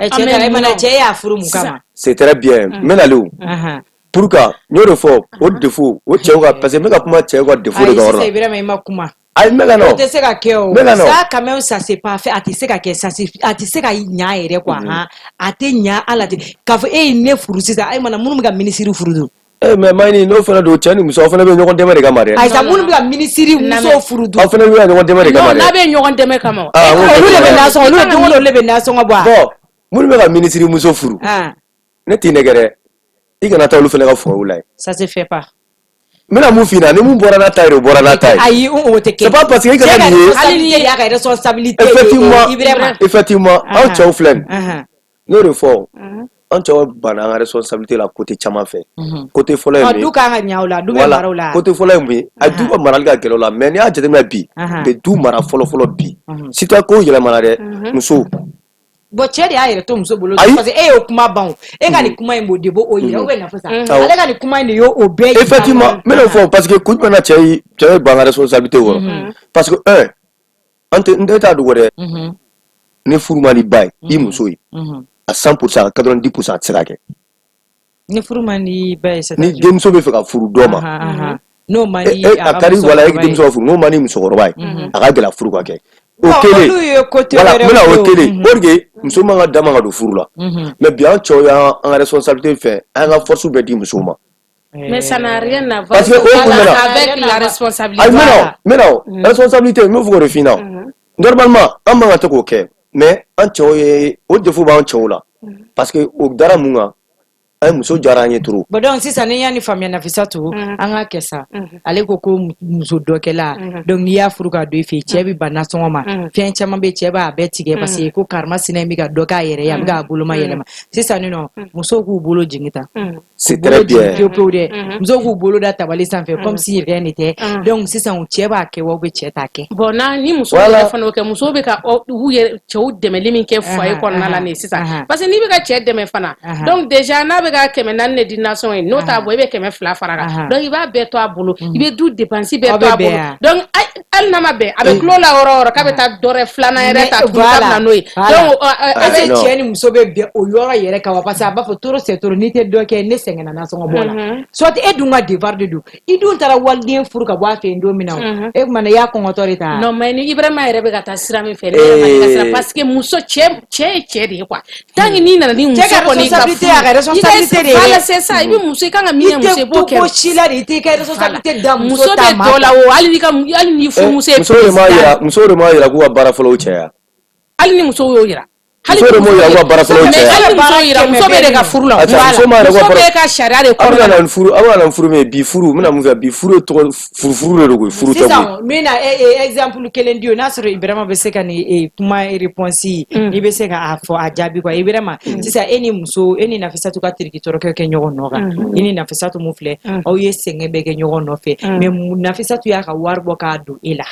Ɛ, cɛ Ah, mais ta e mana non. cɛ y'a furu mun kama? C'est très bien. N bɛ nalen o. Pour que n y'o de fɔ, o défaut o cɛw ka, parce que n bɛ ka kuma cɛw ka défaut de Ayi, kan yɔrɔ sisan la. Ibrahima, i ma kuma. Ayi, n bɛ ka na O o. tɛ se ka kɛ o. N bɛ ka na o. Ça quand même, ça c'est pas fait. A tɛ se ka kɛ, ça c'est, a tɛ se ka ɲa yɛrɛ quoi. Han, a tɛ ɲa ala tɛ k'a fɔ e ye ne furu sisan, e mana minnu bɛ ka minisiri furu dun? Eh, mais Mayini, n'o fana don, cɛ ni muso, aw fana bɛ ɲɔgɔn dɛmɛ de kama dɛ. Ayi sa, minnu bɛ ka minisiri musow furu dun? Aw fana bɛ ka ɲɔgɔn dɛmɛ de kama Non, n'a dɛ. bɛ ɲɔgɔn dɛmɛ kama o. Ah, n ko Olu de bɛ nasɔngɔ, olu de don o don, olu de bɛ nasɔngɔ bɔ a. Bon, minnu bɛ ka minisiri muso furu, ne t'i nɛgɛ dɛ, i kana taa olu fana ka foyer la yen. Ça se fait pas. N bɛna mun f'i ɲɛna, ni mun bɔra n'a ta ye, o bɔra n'a ta ye. Ayi, o tɛ kɛ. C'est pas parce que i kana Cɛ ka nin ye. responsabilité y'a ka responsabilité ye. Effectivement. Ibrahima. Effectivement, anw cɛw filɛ nin, n y'o de fɔ, an cɛw banna an ka responsabilité la côté caman fɛ. Côté fɔlɔ ye Ɔ mun ye? Du kan ka ɲa o la, du bɛ mara o la. Côté fɔlɔ ye mun ye? A du ka marali ka gɛlɛn o la, mais n'i y'a jateminɛ bi, bɛ du mara fɔlɔ fɔlɔ bi, surtout ko yɛlɛmana dɛ, muso Bon, cɛ de y'a yɛrɛ to muso bolo. Ayi. Parce que e y'o kuma ban o. E ka nin kuma in b'o de b'o yira, ou bien nafa sa. Awɔ. Ale ka nin kuma in de y'o o bɛɛ yira. Effectivement, n bɛn'o fɔ, parce que kun jumɛn na cɛ yi, cɛ ye ban ka responsabilité kɔrɔ? Parce que un, an tɛ, n tɛ t'a dogo dɛ, ni furu man di ba ye, i muso ye, à 100%, 90%, a tɛ se ka kɛ. Ni furu man di ba ye, c'est Ni denmuso bɛ fɛ ka furu dɔ ma, n'o man di e a ka di, wala e denmuso ka furu, n'o man di musokɔrɔba ye, a ka gɛlɛn furu ka kɛ. O kelen, olu ye côté voilà, wɛrɛw n bɛna ye o o. kelen o de, muso man ka da man ka don furu la. Mais bi, an cɛw y'an an ka responsabilité fɛ, an ka force bɛɛ di musow ma. Mais ça n'a rien à voir Parce que o kun bɛ na avec la responsabilité. Ayi, n bɛna, n bɛna o responsabilité, n bɛ fɛ k'o de f'i ɲɛna. Normalement, an man ka to k'o kɛ, mais an cɛw ye, o défaut b'an cɛw la, parce que o dara mun kan? An muso diyara an ye trop. Bon, donc sisan ni y'a ni faamuya, Nafisatu, an ka kɛ sa. Ale ko ko muso dɔkɛla, donc n'i y'a furu ka don i fɛ yen, cɛ bɛ ban nasɔngɔ ma, fɛn caman bɛ, cɛ b'a bɛɛ tigɛ, parce que ko karima sinɛ in bɛ ka dɔ k'a yɛrɛ ye, a bɛ k'a boloma yɛlɛma. Sisan nin nɔ, musow k'u bolo jigin tan. C'est très bien. Pewu pewu dɛ, musow k'u bolo da tabali sanfɛ comme si rien n'était. Donc sisan cɛ b'a kɛ wa, ou bien cɛ t'a kɛ? Bon, n'a ni muso yɛrɛ fana y'o kɛ, musow bɛ ka u yɛrɛ cɛw dɛmɛli min kɛ foyer kɔnɔna la nin ye sisan, parce que n'i bɛ ka cɛ dɛmɛ fana, donc déjà n'a bɛ ka 400 de di nasɔngɔ ye, n'o t'a bɔ, i bɛ 200 fara kan, donc i b'a bɛɛ to a bolo, i bɛ du dépense bɛɛ to a bolo. Donc hali n'a ma bɛn, a bɛ tulo la yɔrɔ o yɔrɔ k'a bɛ taa dɔ wɛrɛ filanan yɛrɛ ta tuguni k'a bɛ na n'o ye. Donc est ce que cɛ ni muso bɛ bɛn o yɔrɔ yɛrɛ kan wa? Parce que a b'a fɔ trop c'est trop, n'i tɛ dɔ kɛ, ne sɛgɛnna nasɔngɔ bɔ la, soit e dun ka devoir de don, i dun taara waliden furu ka bɔ a fɛ yen don min na, o e kuma na, i y'a kɔngɔtɔ de ta. Non, mais ni Ibrahima yɛrɛ bɛ ka taa sira min fɛ, ne yɛrɛ ma ne ka sira, parce que muso, cɛ, cɛ ye cɛ de ye quoi. Tant que n'i nana ni muso Cɛ ka kɔni ka responsabilité, a ka responsabilité de ye. Voilà, c'est ça. I bɛ muso, i kan ka min kɛ muso ye, i b'o kɛ. I tɛ to ko si la de, i t'i ka responsabilité da muso Muso ta bɛ ma. dɔ la o, hali n'i ka, hali ni furumuso ye Musow de m'a yira, musow de m'a yira k'u ka baara fɔlɔw cɛya. Hali ni musow y'o yira. Muso de m'o yira k'u ka baara fɔlɔw Mais cɛya. hali ni muso yira, muso bɛ de ka furu la. Acha, muso m'a yira k'u ka Muso baara bɛ ka sariya de Aw bɛ ka kɔnɔna na la. ni furu, aw bɛ ka na ni furu min ye bi, furu n bɛna mun fɛ bi, furu ye tɔgɔ furu, furu de don koyi, furu tɛ koyi. Sisan n bɛna exemple kelen di o, n'a sɔrɔ Ibrahima bɛ se ka nin kuma réponse, n'i bɛ se ka a fɔ a jaabi quoi. Ibrahima, sisan e ni muso, e ni Nafisatu ka tiriki tɔrɔkɛ kɛ ɲɔgɔn nɔ kan, i ni Nafisatu mun filɛ, aw ye sɛgɛn bɛɛ kɛ ɲɔgɔn nɔfɛ, mais Nafisatu y'a ka wari bɔ k'a don e la,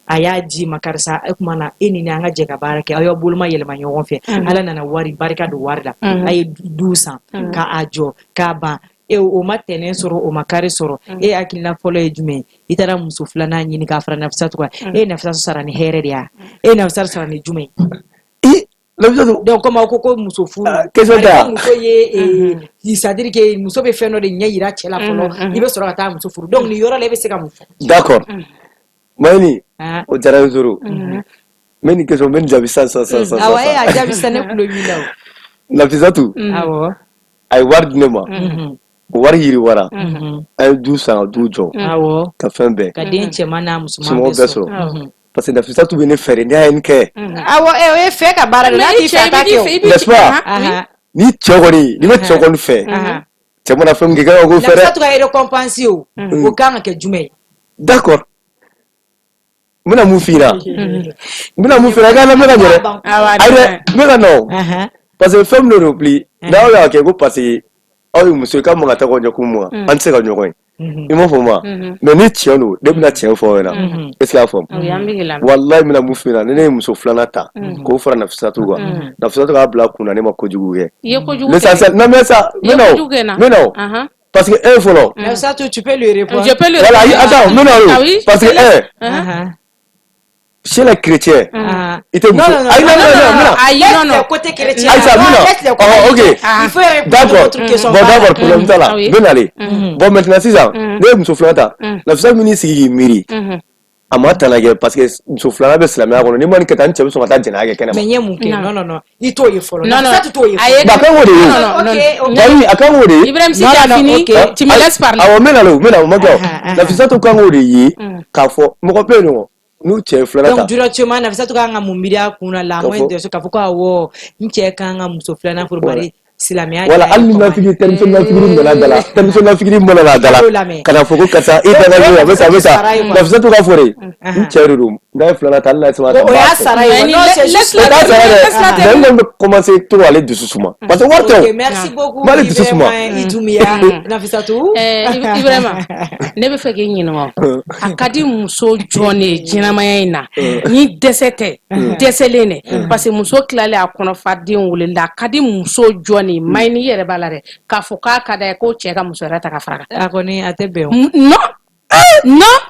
a y'a di ma, karisa, e kuma na, e ni ne, an ka jɛ ka baara kɛ, aw y'aw boloma yɛlɛma ɲɔgɔn fɛ, Ala nana wari barika don wari la, a ye du san k'a jɔ k'a ban. E o ma tɛnɛn sɔrɔ, o ma kari sɔrɔ, e hakilina fɔlɔ ye jumɛn ye? I taara muso filanan ɲini k'a fara Nafisatu kan. E ye Nafisatu sara ni hɛrɛ de ye, e ye Nafisatu sara ni jumɛn ye? I Nafisatu. Donc comme aw ko ko muso furu, Question tɛ wa? muso ye, c'est à dire que muso bɛ fɛn dɔ de ɲɛ yira cɛ la fɔlɔ, i bɛ sɔrɔ ka taa muso furu. Donc nin yɔrɔ la, e bɛ se ka mun fɔ? D'accord, Mayini, o diyara n ye trop. N bɛ nin question, n bɛ nin jaabi sisan sisan sisan. Awɔ, e y'a jaabi sisan, ne tulo b'i la o. Nafisatu, a ye wari di ne ma, o wari yiriwara, an ye du san ka du jɔ, ka fɛn bɛɛ ka den cɛman n'a musoman somɔgɔw bɛɛ sɔrɔ, parce que Nafisatu bɛ ne fɛ de, ne y'a ye nin kɛ. Awɔ, o ye fɛ ka baara de, n'a t'i fɛ, a t'a kɛ o. N'est-ce pas? Ni cɛ kɔni, n'i bɛ cɛ kɔni fɛ. Cɛ mana fɛn min kɛ, i kan ka k'o fɛ dɛ. Nafisatu ka récompense, o kan ka kɛ jumɛn ye? D'accord, n bɛna mun f'i ɲɛna, n bɛna mun f'i ɲɛna, i ka lamɛn ka ɲɛ dɛ. Ayi dɛ, n bɛ ka nɔ, parce que fɛn min de don bi, n'aw y'a kɛ ko parce que aw ye muso ye, k'aw man ka taa k'aw ɲɛkun mun an tɛ se ka ɲɔgɔn ye, i m'a fɔ ma. Mais ni tiɲɛ don, ne bɛna tiɲɛ fɔ aw ɲɛna. Est ce que y'a faamu? Walayi, n bɛna mun f'i ɲɛna, ni ne ye muso filanan ta k'o fara Nafisatu kan, Nafisatu k'a bila kun na, ne ma kojugu kɛ. L'essentiel, non mais ça, n bɛ na o, n bɛ na o, parce que e fɔlɔ. Nafisatu, tu peux lui répondre. Je peux lui Voilà, attends, n bɛ na o, parce que chez les chrétiens, i tɛ muso. Non, non, ayi, non, non, non, ayi, non, non. Côté chrétien. Aïssa, Laisse les Oh, ok. Il faut répondre D'accord. votre question. Bon, d'accord, problème t'a la. Oui. N bɛ nalen. Bon, maintenant sisan, ne ye muso filanan ta. Nafisa min sigi k'i miiri. A ma tana kɛ parce que muso filanan bɛ silamɛya kɔnɔ. Ni ma nin kɛ tan, n cɛ bɛ sɔn ka taa jɛnɛya kɛ kɛnɛ ma. Mais n ye mun kɛ? Non, non, non. I t'o ye fɔlɔ. Non, non. Nafisatu t'o ye Ayi. fɔlɔ. Ba, kan k'o de ye. Non, non, Ok, ok. Bah oui, a kan k'o de ye. Ibrahim, si Non, tu as non, fini, ok. tu me laisses parler. Awɔ, n bɛ nalen, n bɛ na, o ma kɛ o. Nafisatu kan k'o de ye k'a fɔ mɔgɔ bɛ yen nɔ n'u cɛ ye filanan ta. Donc directement, Nafisatu kan ka mun miiri a kun na, la K'a moindre fɔ- des choses, k'a fɔ ko awɔ, n cɛ kan ka muso filanan furu, bari silamɛya. Wala hali ni nafigi, termiso nafigi nana da la, termiso nafigi mana na da la T'o lamɛn. ka na fɔ ko karisa i da ka a bɛ sa, a bɛ sa. Sara ye quoi. Nafisatu ka fɔ de, n cɛ de don, n'a ye filanan ta, hali n'a ye saba ta, O n b'a y'a fɛ. sara ye. Mais Non, c'est juste O t'a sara dɛ, laisse la mais n kɔni bɛ commencer trop ale dusu suma parce que wari tɛ Ok, o. merci beaucoup. M'ale dusu suma. Ibrahima Idoumiya. Nafisatu. Ibrahima, ne bɛ fɛ k'i ɲininka o. A ka di muso jɔn de ye ɲɛnamaya in na ni dɛsɛ tɛ, dɛsɛlen dɛ, parce que muso tilalen a kɔnɔ fa den wolola, a ka di muso jɔn de ye, Mayini, i yɛrɛ b'a la dɛ, k'a fɔ k'a ka d'a ye ko cɛ ka muso wɛrɛ ta ka fara a kan? A kɔni a tɛ bɛn o. Non,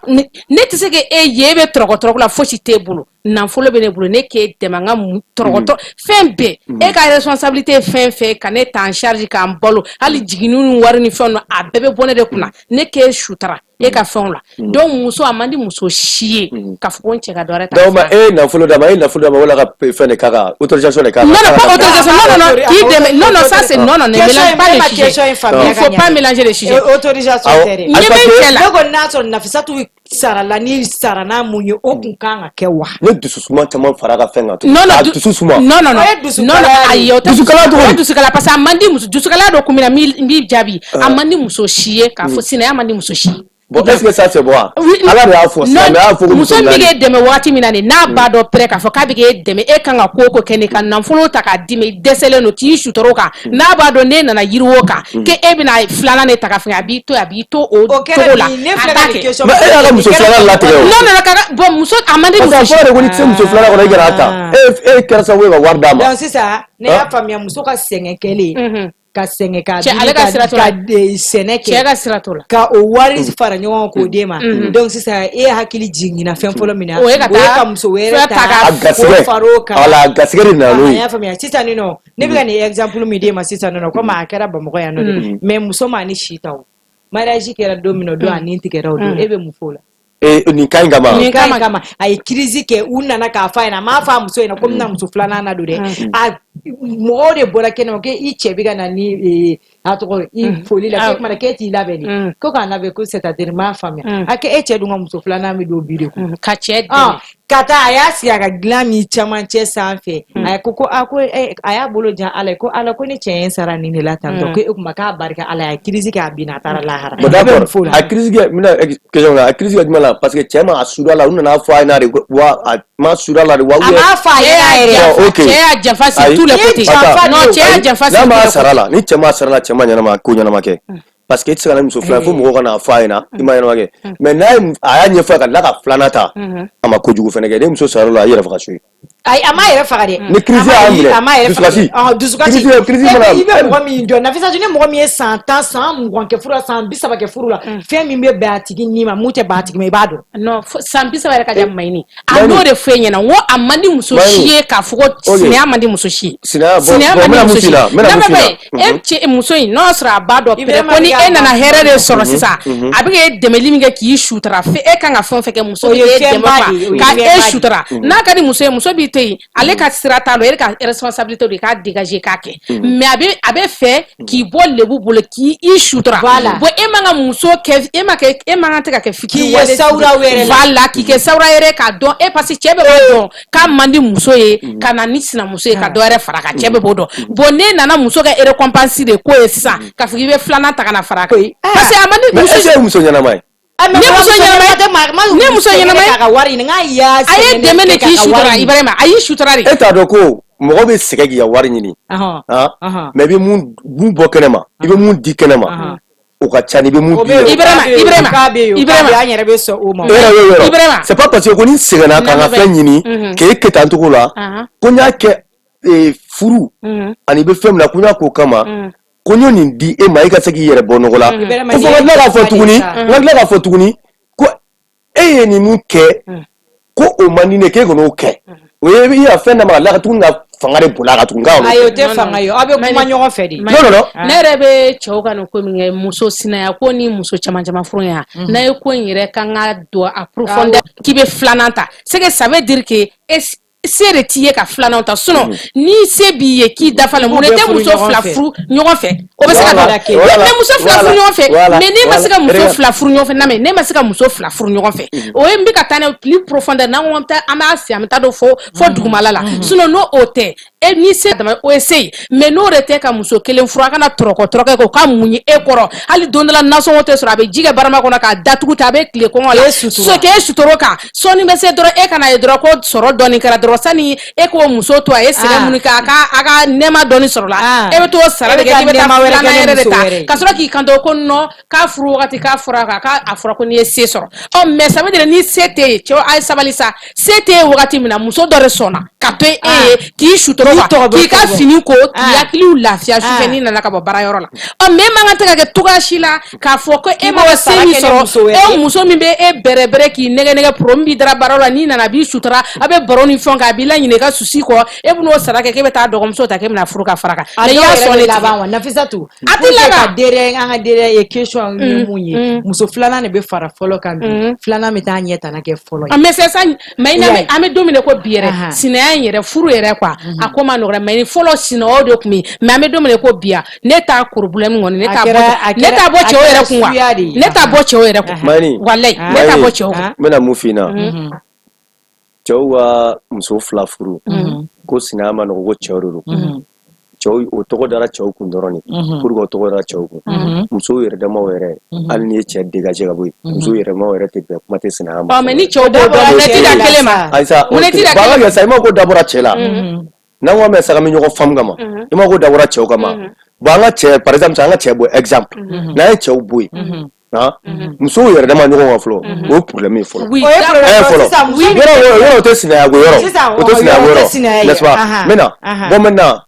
non, ne tɛ se ka e ye, e bɛ tɔrɔkɔ tɔrɔkɔ la, fosi t'e bolo, nafolo bɛ ne bolo, ne k'e dɛmɛ n ka tɔrɔkɔtɔ fɛn bɛɛ, e ka responsabilité ye fɛn fɛn ka ne ta en charge, k'an balo, hali jiginni ni wari ni fɛnw na, a bɛɛ bɛ bɔ ne de kunna, ne k'e sutura e ka fɛnw la. Donc muso, a man di muso si ye k'a fɔ ko n cɛ ka dɔ wɛrɛ ta ka Donc ma fara a kan. e ye nafolo d'a ma, e ye nafolo d'a ma, wala ka fɛn de k'a kan, autorisation de k'a kan. Non, non, pas autorisation. Non, non, non. Qui dɛmɛ? Non, non, ça c'est non, non, ne Question mélange pas in, les ma sujets. question in faamuya Il ka faut ɲa. pas mélanger les sujets. Autorisation Awɔ. tɛ dɛ. Ɲɛ bɛ n cɛ la. Ne kɔni, n'a sɔrɔ Nafisatu sara la ni sara n'a mun ye, o kun kan ka kɛ wa? Ne dusu suma caman fara ka fɛn kan tugun. Non, non, K'a dusu suma. Non, non, non. O ye dusukala Non, non, de ye. ayi, o tɛ. Dusukala cogo O di? ye dusukala, parce que a man di muso, dusukala dɔ kun min na, n b'i jaabi. A man di muso si ye k'a fɔ sinaya man di muso si ye. Bon, est-ce que ça c'est bon? Oui, Ala de y'a fɔ, non, silamɛya y'a fɔ ko muso min bɛ naani. k'e dɛmɛ waati min na nin, n'a b'a dɔn pɛrɛ k'a fɔ k'a bɛ k'e dɛmɛ, e kan ka ko o ko kɛ nin, ka nafolo ta k'a d'i ma, i dɛsɛlen don k'i sutura o kan, n'a b'a dɔn n'e nana yiriwa o kan k'e bɛna filanan de ta ka fɛngɛ, a b'i to yen, a b'i to o O kɛra cogo la, bi ne a filɛ t'a ka nin kɛ. question. Mais e y'a ka muso filanan latigɛ o. Non, non, non, kaka, bon, muso, a man di Parce que a muso si. fɔra de ko n'i tɛ se muso filanan kɔnɔ, i kana ta. E kɛra sababu ye ka wari d'a ma. Donc sisan, ne y'a faamuya, muso ka sɛgɛn kɛlen, ka sɛgɛn ka Cɛ, ale ka sira t'o la. ka sɛnɛ Cɛ kɛ ka sira t'o la. ka o wari fara ɲɔgɔn kan k'o d'e ma. Donc sisan, e hakili jiginna fɛn fɔlɔ min na, O ye ka taa ka muso wɛrɛ fɛn ta ta A k'o garisɛgɛ. far'o kan. Wala, a garisɛgɛ de nana n'o A ye. y'a faamuya. Sisan nin nɔ, ne bɛ ka nin exemple min d'e ma sisan nin nɔ, komi a kɛra Bamakɔ yan nɔ dɛ, mais muso ma ni si ta, o mariage kɛra don min na, o don a nin tigɛra, o don e bɛ mun fɔ o la? E nin ka ɲi kama. Nin Nin ka ɲi kama. kama, a ye crise kɛ, u nana k'a fɔ a ɲɛna, a m'a fɔ a muso ɲɛna ko n bɛna muso filanan na don dɛ. A mɔgɔw de bɔra kɛnɛma ko i cɛ bɛ ka na ni a tɔgɔ i foli la, k'e kumana k'e t'i labɛn de, ko k'a labɛn, ko c'est à dire n m'a faamuya, a ko e cɛ dun ka muso filanan bɛ don bi de kun. Ka cɛ dɛmɛ. Ka taa a y'a sigi a ka dilan min camancɛ sanfɛ, a ko ko a ko a y'a bolo jan Ala ye, ko Ala, ko ni cɛ ye n sara nin de la tantɔ, ko e kuma k'a barika Ala ye, a ye crise kɛ, a binna, a taara lahara. Bon, E bɛ mun d'accord. f'o la? A crise kɛ, n bɛna question la, a crise kɛ jumɛn la? Parce que cɛ ma a suda la, u nana fɔ a ɲɛna de wa, a ma suda la de wa? A m'a fɔ a ɲɛna yɛrɛ. Bon, ok. Cɛ y'a janfa sur Ayi. tous les I ye côtés. janfa Non, de. cɛ y'a janfa sur N'a tous m'a les sara côtés. la, ni cɛ m'a sara la, cɛ ma ɲɛnama ko ɲɛnama kɛ. Parce que e tɛ se ka na ni muso filanan fo mɔgɔw ka n'a fɔ a ɲɛna i ma ɲɛnama kɛ. Mais n'a ye, a y'a ɲɛfɔ a ye ka tila ka filanan ta, a ma kojugu fɛnɛ kɛ. Ni muso sara la, a yɛrɛ faga so ye. Ayi, a m'a yɛrɛ faga dɛ. Ni crise y'a minɛ, A m'a yɛrɛ faga dusukasi. dɛ. Ɔhɔn, dusukasi. Crise E mana bɛ, i bɛ mɔgɔ min dɔn, Nafisatu, ni mɔgɔ min ye san 10, san 20 kɛ furu la, san 30 kɛ furu la, fɛn min bɛ bɛn a tigi ni ma, mun tɛ bɛn a tigi ma, i b'a dɔn. Non, san 30 yɛrɛ ka jan, Mayini. A Mayini. n'o de fɔ e ɲɛna, n ko a man di muso Mayini. si ye k'a fɔ ko sinaya man di muso si ye. Sinaya, bon, Sinaya bon, man n di bɛna mun muso f'i si ye. ɲɛna, n bɛna mun f'i Lamɛn, ɲɛna. e cɛ muso in, n'o y'a sɔrɔ a b'a dɔn pɛrɛ Ibrahima ko ni bɛ ka e nana ban. hɛrɛ de sɔrɔ sisan, a bɛ k'e dɛmɛli min kɛ k'i sutura, fɛ e kan ka fɛn o fɛn kɛ, muso O bɛ ye k'e dɛmɛ fɛnba de ye, o quoi, ye ka fɛnba e de ye. sutura. N'a ka di muso ye, muso b'i to yen, ale ka sira t'a la, e ka responsabilité de k'a dégager k'a kɛ. Mais a bɛ fɛ k'i bɔ lebu bolo, k'i i sutura. Bon, e man ka muso kɛ, e ma kɛ, e man kan tɛ ka kɛ fitiri. K'i ye sawura wɛrɛ la. Voilà, k'i kɛ sawura yɛrɛ k'a dɔn e, parce que cɛ bɛ b'a dɔn k'a man di muso ye ka na ni sinamuso ye ka dɔ wɛrɛ fara kan. Cɛ bɛ b'o dɔn. Bon, n'e nana muso kɛ récompense de ko ye sisan, k'a fɔ k'i bɛ filanan ta ka na fara a kan, parce que a man di. Mais muso est-ce que ye muso ɲɛnama ye? Ne muso ɲɛnama ye, ne muso ɲɛnama ye. K'a ka wari ɲini, n k'a y'a A ye dɛmɛ de k'i sutura, Ibrahima, a y'i sutura de. E t'a dɔn ko mɔgɔ bɛ sɛgɛn k'i ka wari ɲini, han, mais i bɛ mun bɔ kɛnɛ ma, i bɛ mun di kɛnɛ ma, o ka ca ni i bɛ mun di yɛrɛ. Ibrahima, Ibrahima, Ibrahima, an yɛrɛ bɛ sɔn o ma. Yɔrɔ. Ibrahima. C'est pas parce que ko ni sɛgɛnna ka n ka fɛn ɲini k'e kɛ tan cogo la, ko n y'a kɛ furu ani i bɛ fɛn min na, ko n y'a k'o kama, ko n y'o nin di e ma, e ka se k'i yɛrɛ bɔ nɔgɔ la, ko fo n ka tila k'a fɔ tuguni, n ka tila k'a fɔ tuguni ko e ye ninnu kɛ, ko o man di ne ye, k'e kan'o kɛ. O ye i ka fɛn d'a ma ka tila ka tuguni ka fanga de boli a kan tuguni k'a kan'o Ayi, o kɛ. tɛ fanga ye, aw bɛ kuma ɲɔgɔn fɛ de. Non, non, non. Ne yɛrɛ bɛ cɛw ka nin ko min kɛ, muso sinaya ko ni muso caman caman furu ya, n'a ye ko in yɛrɛ kan ka don a profondeur, k'i bɛ filanan ta, c'est que ça veut dire que e se de t'i ye ka filanan ta. Sinon ni se b'i ye k'i dafalen, mun de tɛ muso fila furu ɲɔgɔn fɛ? O bɛ se ka dɔn, mais muso fila furu ɲɔgɔn fɛ, mais n'e ma se ka muso fila furu ɲɔgɔn fɛ, na mais ne ma se ka muso fila furu ɲɔgɔn fɛ, o ye n bɛ ka taa n'a plus profondeur, n'an ko an b'a sen, an bɛ taa don fo dugumala la. Sinon n'o o tɛ, e ni se dama, o ye se ye. Mais n'o de tɛ ka muso kelen furu, a kana tɔrɔkɔ tɔrɔkɛ k'o ka muɲu e kɔrɔ. Hali don dɔ la, nasɔngɔ tɛ sɔrɔ, a bɛ ji kɛ barama kɔnɔ k'a datugu ten, a bɛ tile kɔngɔ la, so k'e sutoro kan. Sɔɔni bɛ se dɔrɔn, e kana ye dɔrɔn ko sɔrɔ dɔɔni kɛra dɔrɔn, sani e k'o muso to a ye sɛgɛn minnu kɛ, a ka nɛɛma dɔɔni sɔrɔ la, e bɛ t'o sara de kɛ, k'i bɛ taa filanan yɛrɛ de ta, ka sɔrɔ k'i kanto ko non, k'a furu wagati k'a fɔra k'a fɔra ko n'i ye se sɔrɔ. Ɔ, mais ça veut dire ni se tɛ yen, cɛw, a ye sabali sa. Se tɛ yen wagati min na, muso dɔ de sɔnna ka to e ye k'i sutoro, k'i ka fini ko, k'i hakiliw lafiya sufɛ n'i nana ka bɔ baarayɔrɔ la. Ɔ, mais e man kan tɛ ka kɛ cogoya si la k'a fɔ ko e ma se min sɔrɔ, e muso min bɛ e bɛrɛbɛrɛ k'i nɛgɛ nɛgɛ poro min b'i dara baara la, n'i nana a b'i sutura, a bɛ baro ni fɛnw kɛ, a b'i laɲinɛ i ka souci kɔ, e bɛn'o sara kɛ k'e bɛ taa dɔgɔmuso ta k'e bɛna furu ka fara kan. Mais i y'a sɔn de laban wa, Nafisatu? A tɛ laban. Ka an ka derrière ye question ye mun ye? Muso filanan de bɛ fara fɔlɔ kan bi, filanan bɛ taa ɲɛ tana kɛ fɔlɔ ye. Mais c'est ça. Mais an bɛ don min na ko bi yɛrɛ, sinaya in yɛrɛ, furu yɛrɛ quoi, a ko ma nɔgɔn. Mais ni fɔlɔ sinayaw de tun bɛ yen, mais an bɛ don min na ko bi, yan ne t'a problème kɔni, ne t'a bɔ cɛw yɛrɛ kun wa, ne t'a bɔ cɛw yɛrɛ kun. Mani. Walayi, ne t'a bɔ cɛw kun. N bɛna mun f'i ɲɛna? Cɛw ka muso fila furu, ko sinaya ma nɔgɔ, ko cɛw de don, cɛw, o tɔgɔ dara cɛw kun dɔrɔn de, pour que o tɔgɔ dara cɛw kun. Musow yɛrɛ damaw yɛrɛ, hali n'i ye cɛ dégager ka bɔ yen, musow yɛrɛ damaw yɛrɛ tɛ bɛn, kuma tɛ sinaya ma. Ɔ, mais ni cɛw b'o dɔn, mun tɛ da kelen ma? Ayisa, mun tɛ da bon, an kelen ka kɛ sa, i ma ko dabɔra cɛ la, n'an ko an bɛ sa, ka bɛ ɲɔgɔn faamu kama, i ma ko dabɔra cɛw kama. Bon, an ka cɛ, par exemple, an ka cɛ bɔ exemple, n'an ye cɛw bɔ yen, han, musow yɛrɛ dama ɲɔgɔn kan fɔlɔ, o ye problème ye fɔlɔ. Oui. O ye problème Fɔlɔ sisan, muso yɔrɔ yɔrɔ, o tɛ sinaya ko yɔrɔ, Sisan, o tɛ sinaya ko o tɛ yɔrɔ, sinaya ye. n'est-ce pas? Maintenant, bon, maintenant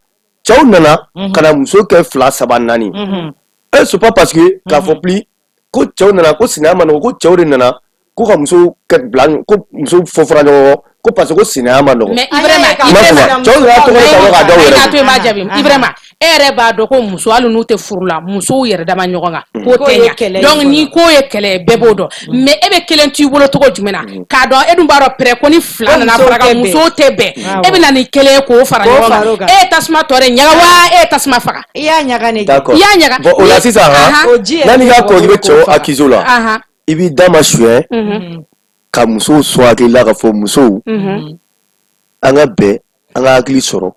cɛw nana ka na muso kɛ fila, saba, naani, e c'est pas parce que k'a fɔ plus ko cɛw nana ko sinaya ma nɔgɔ, ko cɛw de nana ko ka muso kɛ bila, ko muso fɔ fɔra ɲɔgɔn kɔ, ko parce que ko sinaya ma nɔgɔ. Mais Ibrahima, An I m'a Ibrahima, faamu, cɛw nana tɔgɔ de ta k'a da u ayi, yɛrɛ n'a kun. to yen, b'a jaabi. Ibrahima, e yɛrɛ b'a dɔn ko muso, hali n'u tɛ furu la, musow yɛrɛ dama ɲɔgɔn kan ko K'o tɛ ye ɲa. kɛlɛ ye Donc fɔlɔ. ni ko ye kɛlɛ ye, bɛɛ b'o dɔn. Mais e bɛ kelen t'i bolo cogo jumɛn na k'a dɔn? E dun b'a dɔn pɛrɛ ko ni fila Ko nana musow fara kan, tɛ bɛn. musow tɛ bɛn. E bɛ na ni kelen ye k'o fara K'o ɲɔgɔn fara o kan, kan. e ye tasuma tɔ de ɲaga wa e ye tasuma faga? I y'a ɲaga ne. D'accord. I y'a ɲaga. Bon, o la sisan, han, O ji yɛrɛ n'a n'i ka bɛ ko i bɛ bɔ cɛw k'o faga. accuser o la, i b'i da ma suɲɛ ka musow sɔn hakili la k'a fɔ musow, an ka bɛn, an ka hakili sɔrɔ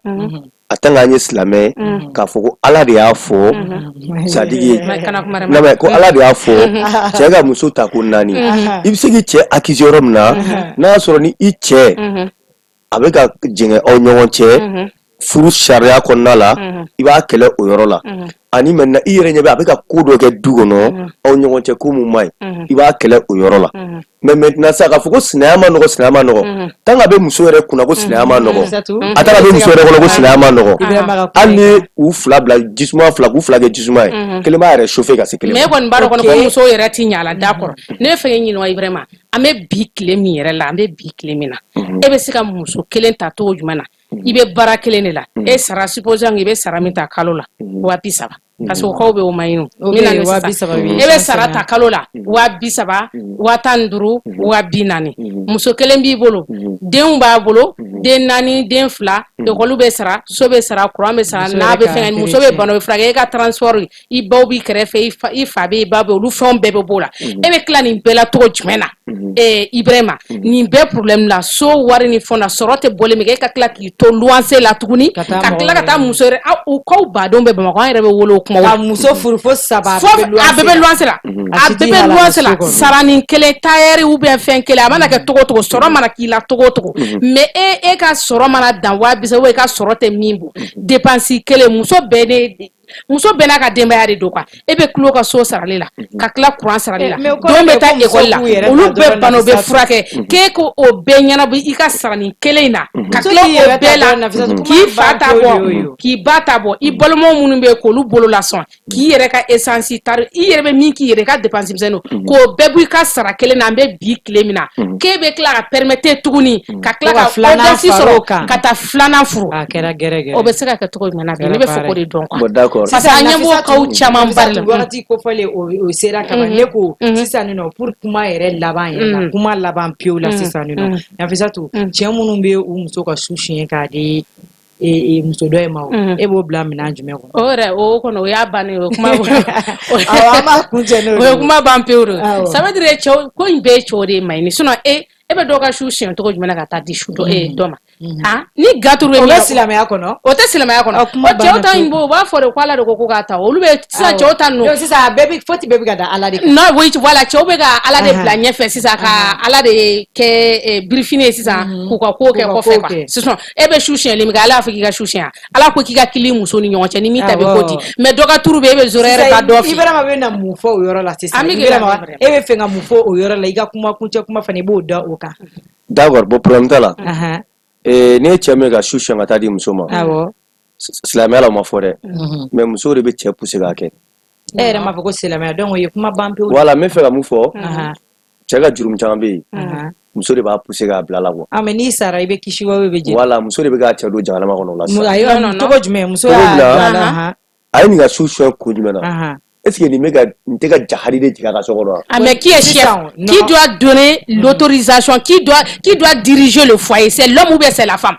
a tant qu'an ye silamɛ ye, k'a fɔ ko Ala de y'a fɔ, c'est à dire Mais kana kuma dɛ. Non, mais ko Ala de y'a fɔ cɛ ka muso ta ko naani. I bɛ se k'i cɛ accuser yɔrɔ min na, n'a y'a sɔrɔ ni i cɛ a bɛ ka jɛngɛ aw ɲɔgɔn cɛ furu sariya kɔnɔna la, i b'a kɛlɛ o yɔrɔ la. Ani maintenant i yɛrɛ ɲɛ bɛ a bɛ ka ko dɔ kɛ du kɔnɔ aw ɲɔgɔn cɛ, ko mun man ɲi, i b'a kɛlɛ o yɔrɔ la. Mais maintenant sa, k'a fɔ ko sinaya ma nɔgɔ, sinaya ma nɔgɔ, tant que a bɛ muso yɛrɛ kunna ko sinaya ma nɔgɔ, a tant que a bɛ muso yɛrɛ kɔnɔ ko sinaya ma nɔgɔ, hali ni u fila bila jisuma fila, k'u fila kɛ jisuma ye, kelen b'a yɛrɛ chauffer ka se kelen Mais e ma. kɔni b'a dɔn kɔni ko musow yɛrɛ ti ɲa la. D'accord, ne bɛ fɛ k'i ɲininka, Ibrahima, an bɛ bi tile min yɛrɛ la, an bɛ bi tile min na, e bɛ se ka muso kelen ta cogo jumɛn na? I bɛ baara kelen de la, e sara, supposons i bɛ sara min ta kalo la, 30 000, parce que o kaw bɛ o ma ɲi. E bɛ sara ta kalo la 30 000, 15 000, 40 000. Muso kelen b'i bolo, denw b'a bolo, den naani, den fila, ekɔli bɛ sara, so bɛ sara, kuran bɛ sara, n'a bɛ fɛn, muso bɛ bana, o bɛ furakɛ, e ka transport, i baw b'i kɛrɛfɛ, i fa bɛ, i ba bɛ, olu fɛnw bɛɛ bɛ b'o la. E bɛ tila nin bɛɛ la cogo jumɛn na? Ibrahima, nin bɛɛ problème la, so wari ni fɛnw na, sɔrɔ tɛ bɔlen min kɛ, e ka tila k'i to luwanse la tuguni, ka tila ka taa muso yɛrɛ, u kaw badenw bɛ Bamakɔ, an yɛrɛ bɛ wolo o kuma. Ka muso furu fo saba. A bɛɛ bɛ luwanse la, a bɛɛ bɛ luwanse la, saranin kelen, tailleur ou bien fɛn kelen, a mana kɛ cogo o cogo, sɔrɔ mana k'i la cogo o cogo, mais e ka sɔrɔ mana dan 30 000, i ka sɔrɔ tɛ min bɔ, dépense kelen, muso bɛɛ ne muso bɛɛ n'a ka denbaya de don quoi. E bɛ tulo ka so sarali la, ka tila courant sarali la, denw bɛ taa ekɔli la, olu bɛɛ bana, o bɛ furakɛ, k'e ko o bɛɛ ɲɛnabɔ i ka saranin kelen in na, ka tila o bɛɛ la, k'i fa ta bɔ, k'i ba ta bɔ, i balimaw minnu bɛ yen k'olu bolo lasɔn, k'i yɛrɛ ka essence tari, i yɛrɛ bɛ min k'i yɛrɛ ka dépense misɛnninw, k'o bɛɛ bɔ i ka sara kelen na. An bɛ bi tile min na, k'e bɛ tila ka permettre tuguni ka tila ka audace sɔrɔ ka taa filanan furu, o bɛ se ka kɛ cogo jumɛn na bi? Ne bɛ fɛ k'o de dɔn quoi. D'accord. Parce que an ɲɛ b'o kaw caman ba de la. Wagati kofɔlen o sera ka ban. Ne ko sisan nin nɔ, pour kuma yɛrɛ laban yɛrɛ la, kuma laban pewu la sisan nin nɔ, Nafisatu, cɛ minnu bɛ u muso ka su siɲɛ k'a di muso dɔ in ma, o e b'o bila minɛn jumɛn kɔnɔ? O yɛrɛ, o kɔnɔ, o y'a bannen, o ye kuma. Awɔ, an b'a kuncɛ n'o o ye kuma ban pewu de. Ça veut dire cɛw ko in bɛɛ ye cɛw de ye maɲini, sinon e bɛ dɔw ka su siɲɛ cogo jumɛn na ka taa di su dɔ dɔ ma? Ah, ni ga turu bɛ, o bɛ silamɛya kɔnɔ? O tɛ silamɛya kɔnɔ. O cɛw ta in, u b'a fɔ de ko Ala de ko k'a ta, olu bɛ sisan cɛw ta ninnu. Sisan a bɛɛ bɛ faute bɛɛ bɛ ka da Ala de kan. Non, oui, voilà, cɛw bɛ ka Ala de bila ɲɛfɛ sisan, ka Ala de kɛ birifini ye sisan k'u ka ko kɛ kɔfɛ quoi. Sisan e bɛ su siɲɛli min kɛ, Ala y'a fɔ k'i ka su siɲɛ? Ala ko k'i ka kili muso ni ɲɔgɔn cɛ, ni min ta bɛ ko di, mais dɔ ka turu bɛ, e bɛ zoro yɛrɛ ka dɔ fi. Ibrahima bɛ na mun fɔ o yɔrɔ la sisan? Ibrahima, e bɛ fɛ ka mun fɔ o yɔrɔ la? I ka kuma kuncɛ kuma fana, i b'o da o kan. D'accord, bon, problème t'a la. N'i ye cɛ min ka su siɲɛ ka taa di muso ma, silamɛya la, o ma fɔ dɛ, mais muso de bɛ cɛ pousser k'a kɛ. E yɛrɛ m'a fɔ ko silamɛya, donc o ye kuma ban pewu. Voilà, n bɛ fɛ ka mun fɔ, cɛ ka jurumu caman bɛ yen, muso de b'a pousser k'a bila la quoi. Ah, mais n'i sara, i bɛ kisi wa bɛ jeni? Voilà, muso de bɛ k'a cɛ don jahanama kɔnɔ o la sisan. Ayiwa, cogo jumɛn muso y'a don a la? A ye nin ka su suɲɛ kun jumɛn na? Est-ce que nin bɛ ka nin tɛ ka jahadi de jigin a ka so kɔnɔ wa? Ah, mais qui est chef? Qui doit donner l'autorisation? Qui doit diriger le foyer? C'est l'homme ou bien c'est la femme?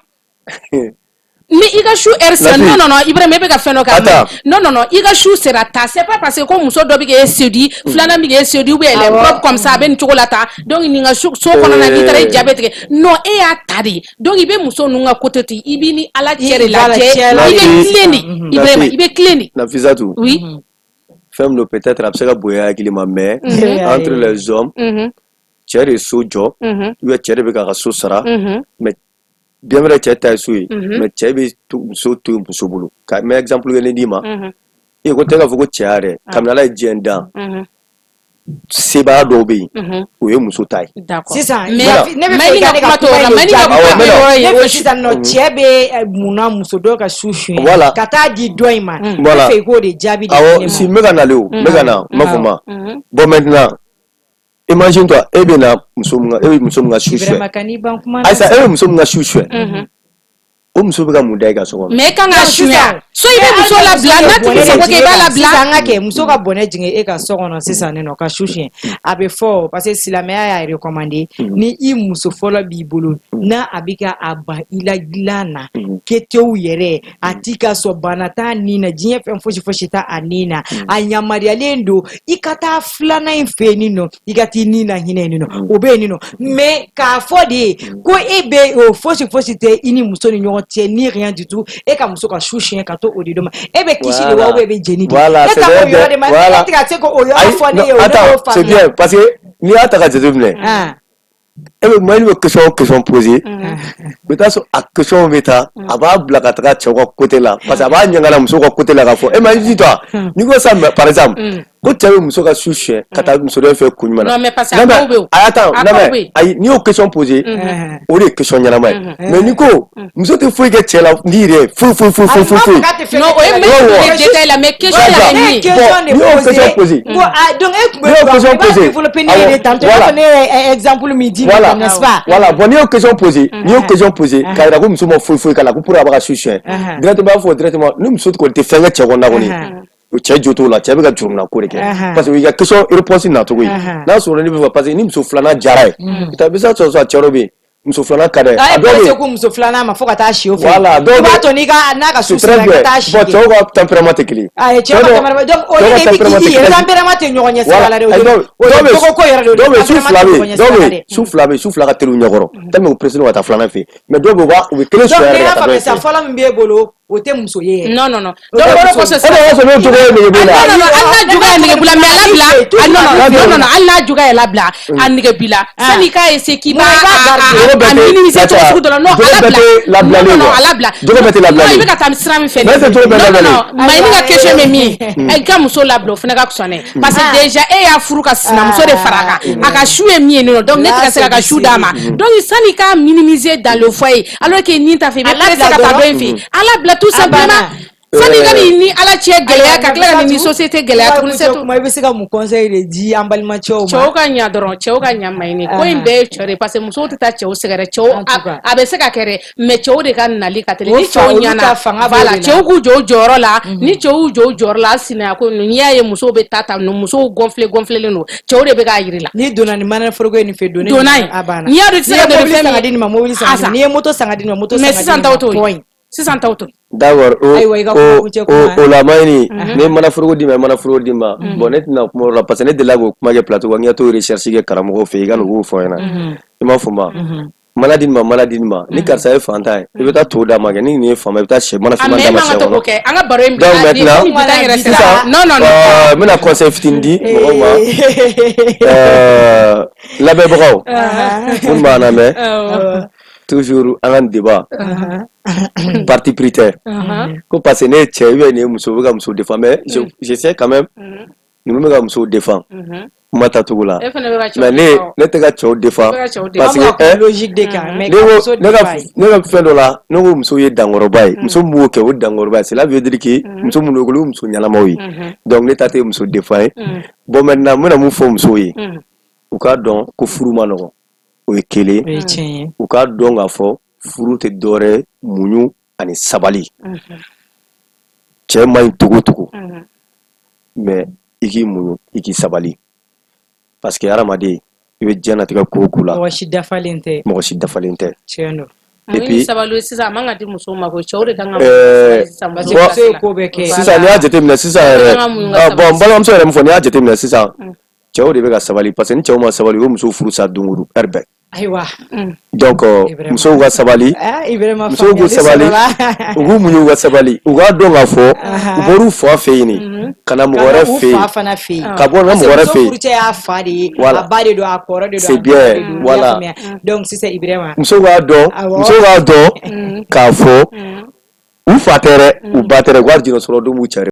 Ni i ka su heure sera, non, non, non, Ibrahima, e bɛ ka fɛn dɔ kɛ. Non, non, non, i ka su sera ta, c'est pas parce que ko muso dɔ bɛ k'e séduit, filanan bɛ k'e séduit, ou bien elle est propre comme ça, a bɛ nin cogo la tan, donc nin ka so kɔnɔna na, n'i taara i ja bɛ tigɛ. Non, e y'a ta de, donc i bɛ muso ninnu ka côté to, i b'i ni Ala cɛ de lajɛ, i bɛ tilen de, Ibrahima, i bɛ tilen de. Nafisatu. Oui. Fɛn min don, peut-être a bɛ se ka bonya hakili ma, mais entre les hommes, cɛ de ye so jɔ ou bien cɛ de bɛ k'a ka so sara, mais bien vrai, cɛ ta ye so ye, mais cɛ bɛ muso to yen muso bolo. Ka n bɛ exemple kelen d'i ma. E ko tɛ k'a fɔ ko cɛya dɛ, kabini Ala ye diɲɛ dan, sebaya dɔw bɛ yen, o ye muso ta ye. Sisan ne bɛ fɛ i ka ne ka kuma in de jaabi. Ne fɛ sisan nɔ, cɛ bɛ mun na muso dɔ ka su suɲɛ ka taa di dɔ in ma? Ne fɛ i k'o de jaabi de. Awɔ, si n bɛ ka nalen, o n bɛ ka na, n b'a fɔ ma. Bon, maintenant, imagine toi, e bɛ na muso min ka, e bɛ muso min ka su suɲɛ, ayisa, e bɛ muso min ka su suɲɛ, o muso bɛ ka mun da i ka so kɔnɔ? Mais e kan ka suɲɛ so, i bɛ muso labila, n'a tigi sago kɛ, i b'a labila. Sisan an ka kɛ muso ka bɔnɛ jigin e ka so kɔnɔ sisan nin nɔ ka su suɲɛ, a bɛ fɔ parce que silamɛya y'a recommander, ni i muso fɔlɔ b'i bolo, n'a a bɛ ka a ban i la dilan na ketew yɛrɛ, a t'i ka sɔn, bana t'a nin na, diɲɛ fɛn fosi fosi t'a a nin na, a yamaruyalen don i ka taa filanan in fɛ yen nin nɔ, i ka t'i nin na hinɛ yen nɔ, o bɛ yen nin nɔ. Mais k'a fɔ de ye ko e bɛ o fosi fosi tɛ i ni muso ni ɲɔgɔn cɛ, ni rien du tout, e ka muso ka su siɲɛ ka to o de dɔ ma, e bɛ kisi de wa ou bien e bɛ jeni de? Ne ta k'o yɔrɔ de ma, e tɛ ka se k'o yɔrɔ fɔ ne ye, o ne b'o faamuya. C'est bien, parce que n'i y'a ta ka jateminɛ, e bɛ maa bɛ question o question poser, i bɛ taa sɔrɔ a question bɛ taa, a b'a bila ka taga cɛw ka côté la, parce que a b'a ɲagara muso ka côté la k'a fɔ. Imagine toi, n'i ko sisan, par exemple, ko cɛ bɛ muso ka su suɲɛ ka taa muso dɔ fɛ kun jumɛn na? Non, mais parce que a kaw bɛ yen. A y'a ta, non, mais ayi, n'i y'o question poser, o de ye question ɲɛnama ye. Mais n'i ko muso tɛ foyi kɛ cɛ la, n'i yɛrɛ foyi foyi foyi foyi foyi. Non, o ye mais détail la, mais question yɛrɛ min ye. Question de n'i y'o question poser. Ko ah, donc e tun bɛ i b'a développer ne ye de tantôt, i b'a fɔ ne ye exemple min di. Voilà. Voilà. N'est-ce pas? Voilà, bon, n'i y'o question posé, n'i y'o question posé k'a yira ko muso ma foyi foyi k'a la, ko pour a b'a ka su suɲɛ, directement b'a fɔ directement ni muso kɔni tɛ fɛn kɛ cɛ kɔnɔna kɔni, o cɛ jo t'o la, cɛ bɛ ka jurumina ko de kɛ, parce que o y'i ka question réponse nacogo ye. N'a sɔrɔ ne bɛ fɛ, parce que ni muso filanan diyara ye, i bɛ se ka sɔrɔ cɛ dɔ bɛ yen, muso filanan ka d'a ye. A ye pressé ko muso filanan ma fo ka taa si o fɛ. Voilà, dɔw b'a to n'i ka n'a ka su sera i ka taa si. Bon, cɛw ka tempérament tɛ kelen ye. Ayi, cɛw ka tempérament, donc o de i yɛrɛ tempérament tɛ ɲɔgɔn ɲɛ sira la dɛ. O ye jogo ko yɛrɛ de. Dɔw bɛ su fila bɛ yen, dɔw bɛ yen, su fila bɛ yen, su fila ka teli u ɲɛkɔrɔ tellement u pressé ka taa filanan fɛ yen. Mais dɔw bɛ yen, u bɛ kelen sɔrɔ yɛrɛ ka taa dɔ in fɛ yen. Donc ne y'a faamuya sisan, fɔlɔ min b'e bolo, o tɛ muso ye yɛrɛ. Non, non, non. Donc o de kosɔn, e de y'a sɔrɔ n'o jogo ye nege b'e la. Non, non, non, hali n'a juguya ye nege b'i la, mais a labila. Ah, non, non, non, non, hali n'a juguya ye labila, a nege b'i la. Sani i k'a essayer k'i b'a a minimiser cogo sugu dɔ la, non, a labila. Non, non, a labila. Jogo bɛɛ tɛ labilalen. Non, i bɛ ka taa sira min fɛ. Non, non, non, Mayini ka question bɛ min ye, i ka muso labila, o fana ka fisa ne. Parce que déjà e y'a furu ka sinamuso de fara a kan, a ka su ye min ye nin nɔ, donc ne tɛ ka se k'a ka su d'a ma. Donc sani i k'a minimiser dans le foyer, alors que nin t'a fɛ, i bɛ presser ka taa dɔ in fɛ yen, a labila tout simplement. Sani ka nin ni Ala cɛ gɛlɛya, ka tila ka nin ni société gɛlɛya tuguni, c'est tout. I bɛ se ka mun conseil de di an balimacɛw ma? Cɛw ka ɲa dɔrɔn, cɛw ka ɲa, Mayini. Ko in bɛɛ ye cɛ de ye, parce que musow tɛ taa cɛw sɛgɛrɛ. Cɛw, a bɛ se ka kɛ dɛ, mais cɛw de ka nali ka teli. Ni cɛw ɲɛna, voilà, cɛw k'u jɔ u jɔyɔrɔ la. Ni cɛw y'u jɔ u jɔyɔrɔ la, sinaya ko ninnu, n'i y'a ye musow bɛ taa tan, musow gonflé gonflélen don, cɛw de bɛ k'a yir'i la. N'i donna ni mana foroko ye nin fɛ, don. Donna ye. A banna. N'i y'a dɔn i tɛ se ka don ni fɛn min ye, mobili san ka di nin ma, mobili san ka di, n'i ye moto san ka di nin ma, moto san Mais ka di. Sisan taw t'o ye, sisan taw t'o ye. D'accord, o o o la, Mayini, ne mana foroko d'i ma, mana foroko d'i ma. Bon, ne tɛna kuma o la, parce que ne delila k'o kuma kɛ plateau kan, n ka t'o recherche kɛ karamɔgɔw fɛ yen, i ka n'o fɔ n ɲɛna. I m'a fɔ ma, mana di nin ma, mana di nin ma, ni karisa ye fantan ye, i bɛ taa to d'a ma kɛ, ni nin ye faama ye, i bɛ taa sɛ mana finman d'a ma sɛ kɔnɔ. Kɛ an ka baro in. Donc maintenant, sisan, non, non, non, n bɛna conseil fitinin di mɔgɔw ma, lamɛnbagaw minnu b'an lamɛn toujours. An ka nin débat, parti pris tɛ ko parce que ne ye cɛ ou bien nin ye muso, bɛ ka muso défend, mais je sais quand même ninnu bɛ ka musow défend kuma tacogo la, mais ne tɛ ka cɛw défend, parce que logique de kan, mais ne ko ne ka fɛn dɔ la, ne ko muso ye dankɔrɔba ye, muso min b'o kɛ, o dankɔrɔba ye. Cela veut dire que muso minnu olu ye muso ɲɛnamaw ye. Donc ne ta tɛ muso défend ye. Bon, maintenant, n bɛna mun fɔ musow ye? U k'a dɔn ko furu ma nɔgɔn, o ye kelen. U k'a dɔn k'a fɔ furu tɛ dɔwɛrɛ ye, muɲu ani sabali. Cɛ man ɲi togo togo, mais i k'i muɲu, i k'i sabali, parce que hadamaden, i bɛ diɲɛnatigɛ ko o ko la, mɔgɔ si dafalen tɛ. Mɔgɔ si dafalen tɛ. Tiɲɛ don. Et puis sabali sisan, a man ka di musow ma koyi, cɛw de kan ka sisan, parce que muso ye ko bɛɛ kɛ. Sisan, n'i y'a jateminɛ sisan yɛrɛ, bon, n balimamuso yɛrɛ min fɔ, n'i y'a jateminɛ sisan, cɛw de bɛ ka sabali, parce que ni cɛw ma sabali, u bɛ musow furu sa don o don, heure bɛɛ. Ayiwa. Donc musow ka sabali, musow k'u sabali, u k'u muɲu, u ka sabali, u k'a dɔn k'a fɔ u bɔr'u fa fɛ yen de ka na mɔgɔ wɛrɛ fɛ yen, ka bɔ na mɔgɔ wɛrɛ fɛ yen. Furucɛ y'a fa de ye, a ba de don, a kɔrɔ de don. C'est bien, voilà. Donc sisan, Ibrahima. Musow k'a dɔn k'a fɔ u fa tɛ dɛ, u ba tɛ dɛ, u ka jɔyɔrɔ sɔrɔ don b'u cɛ de.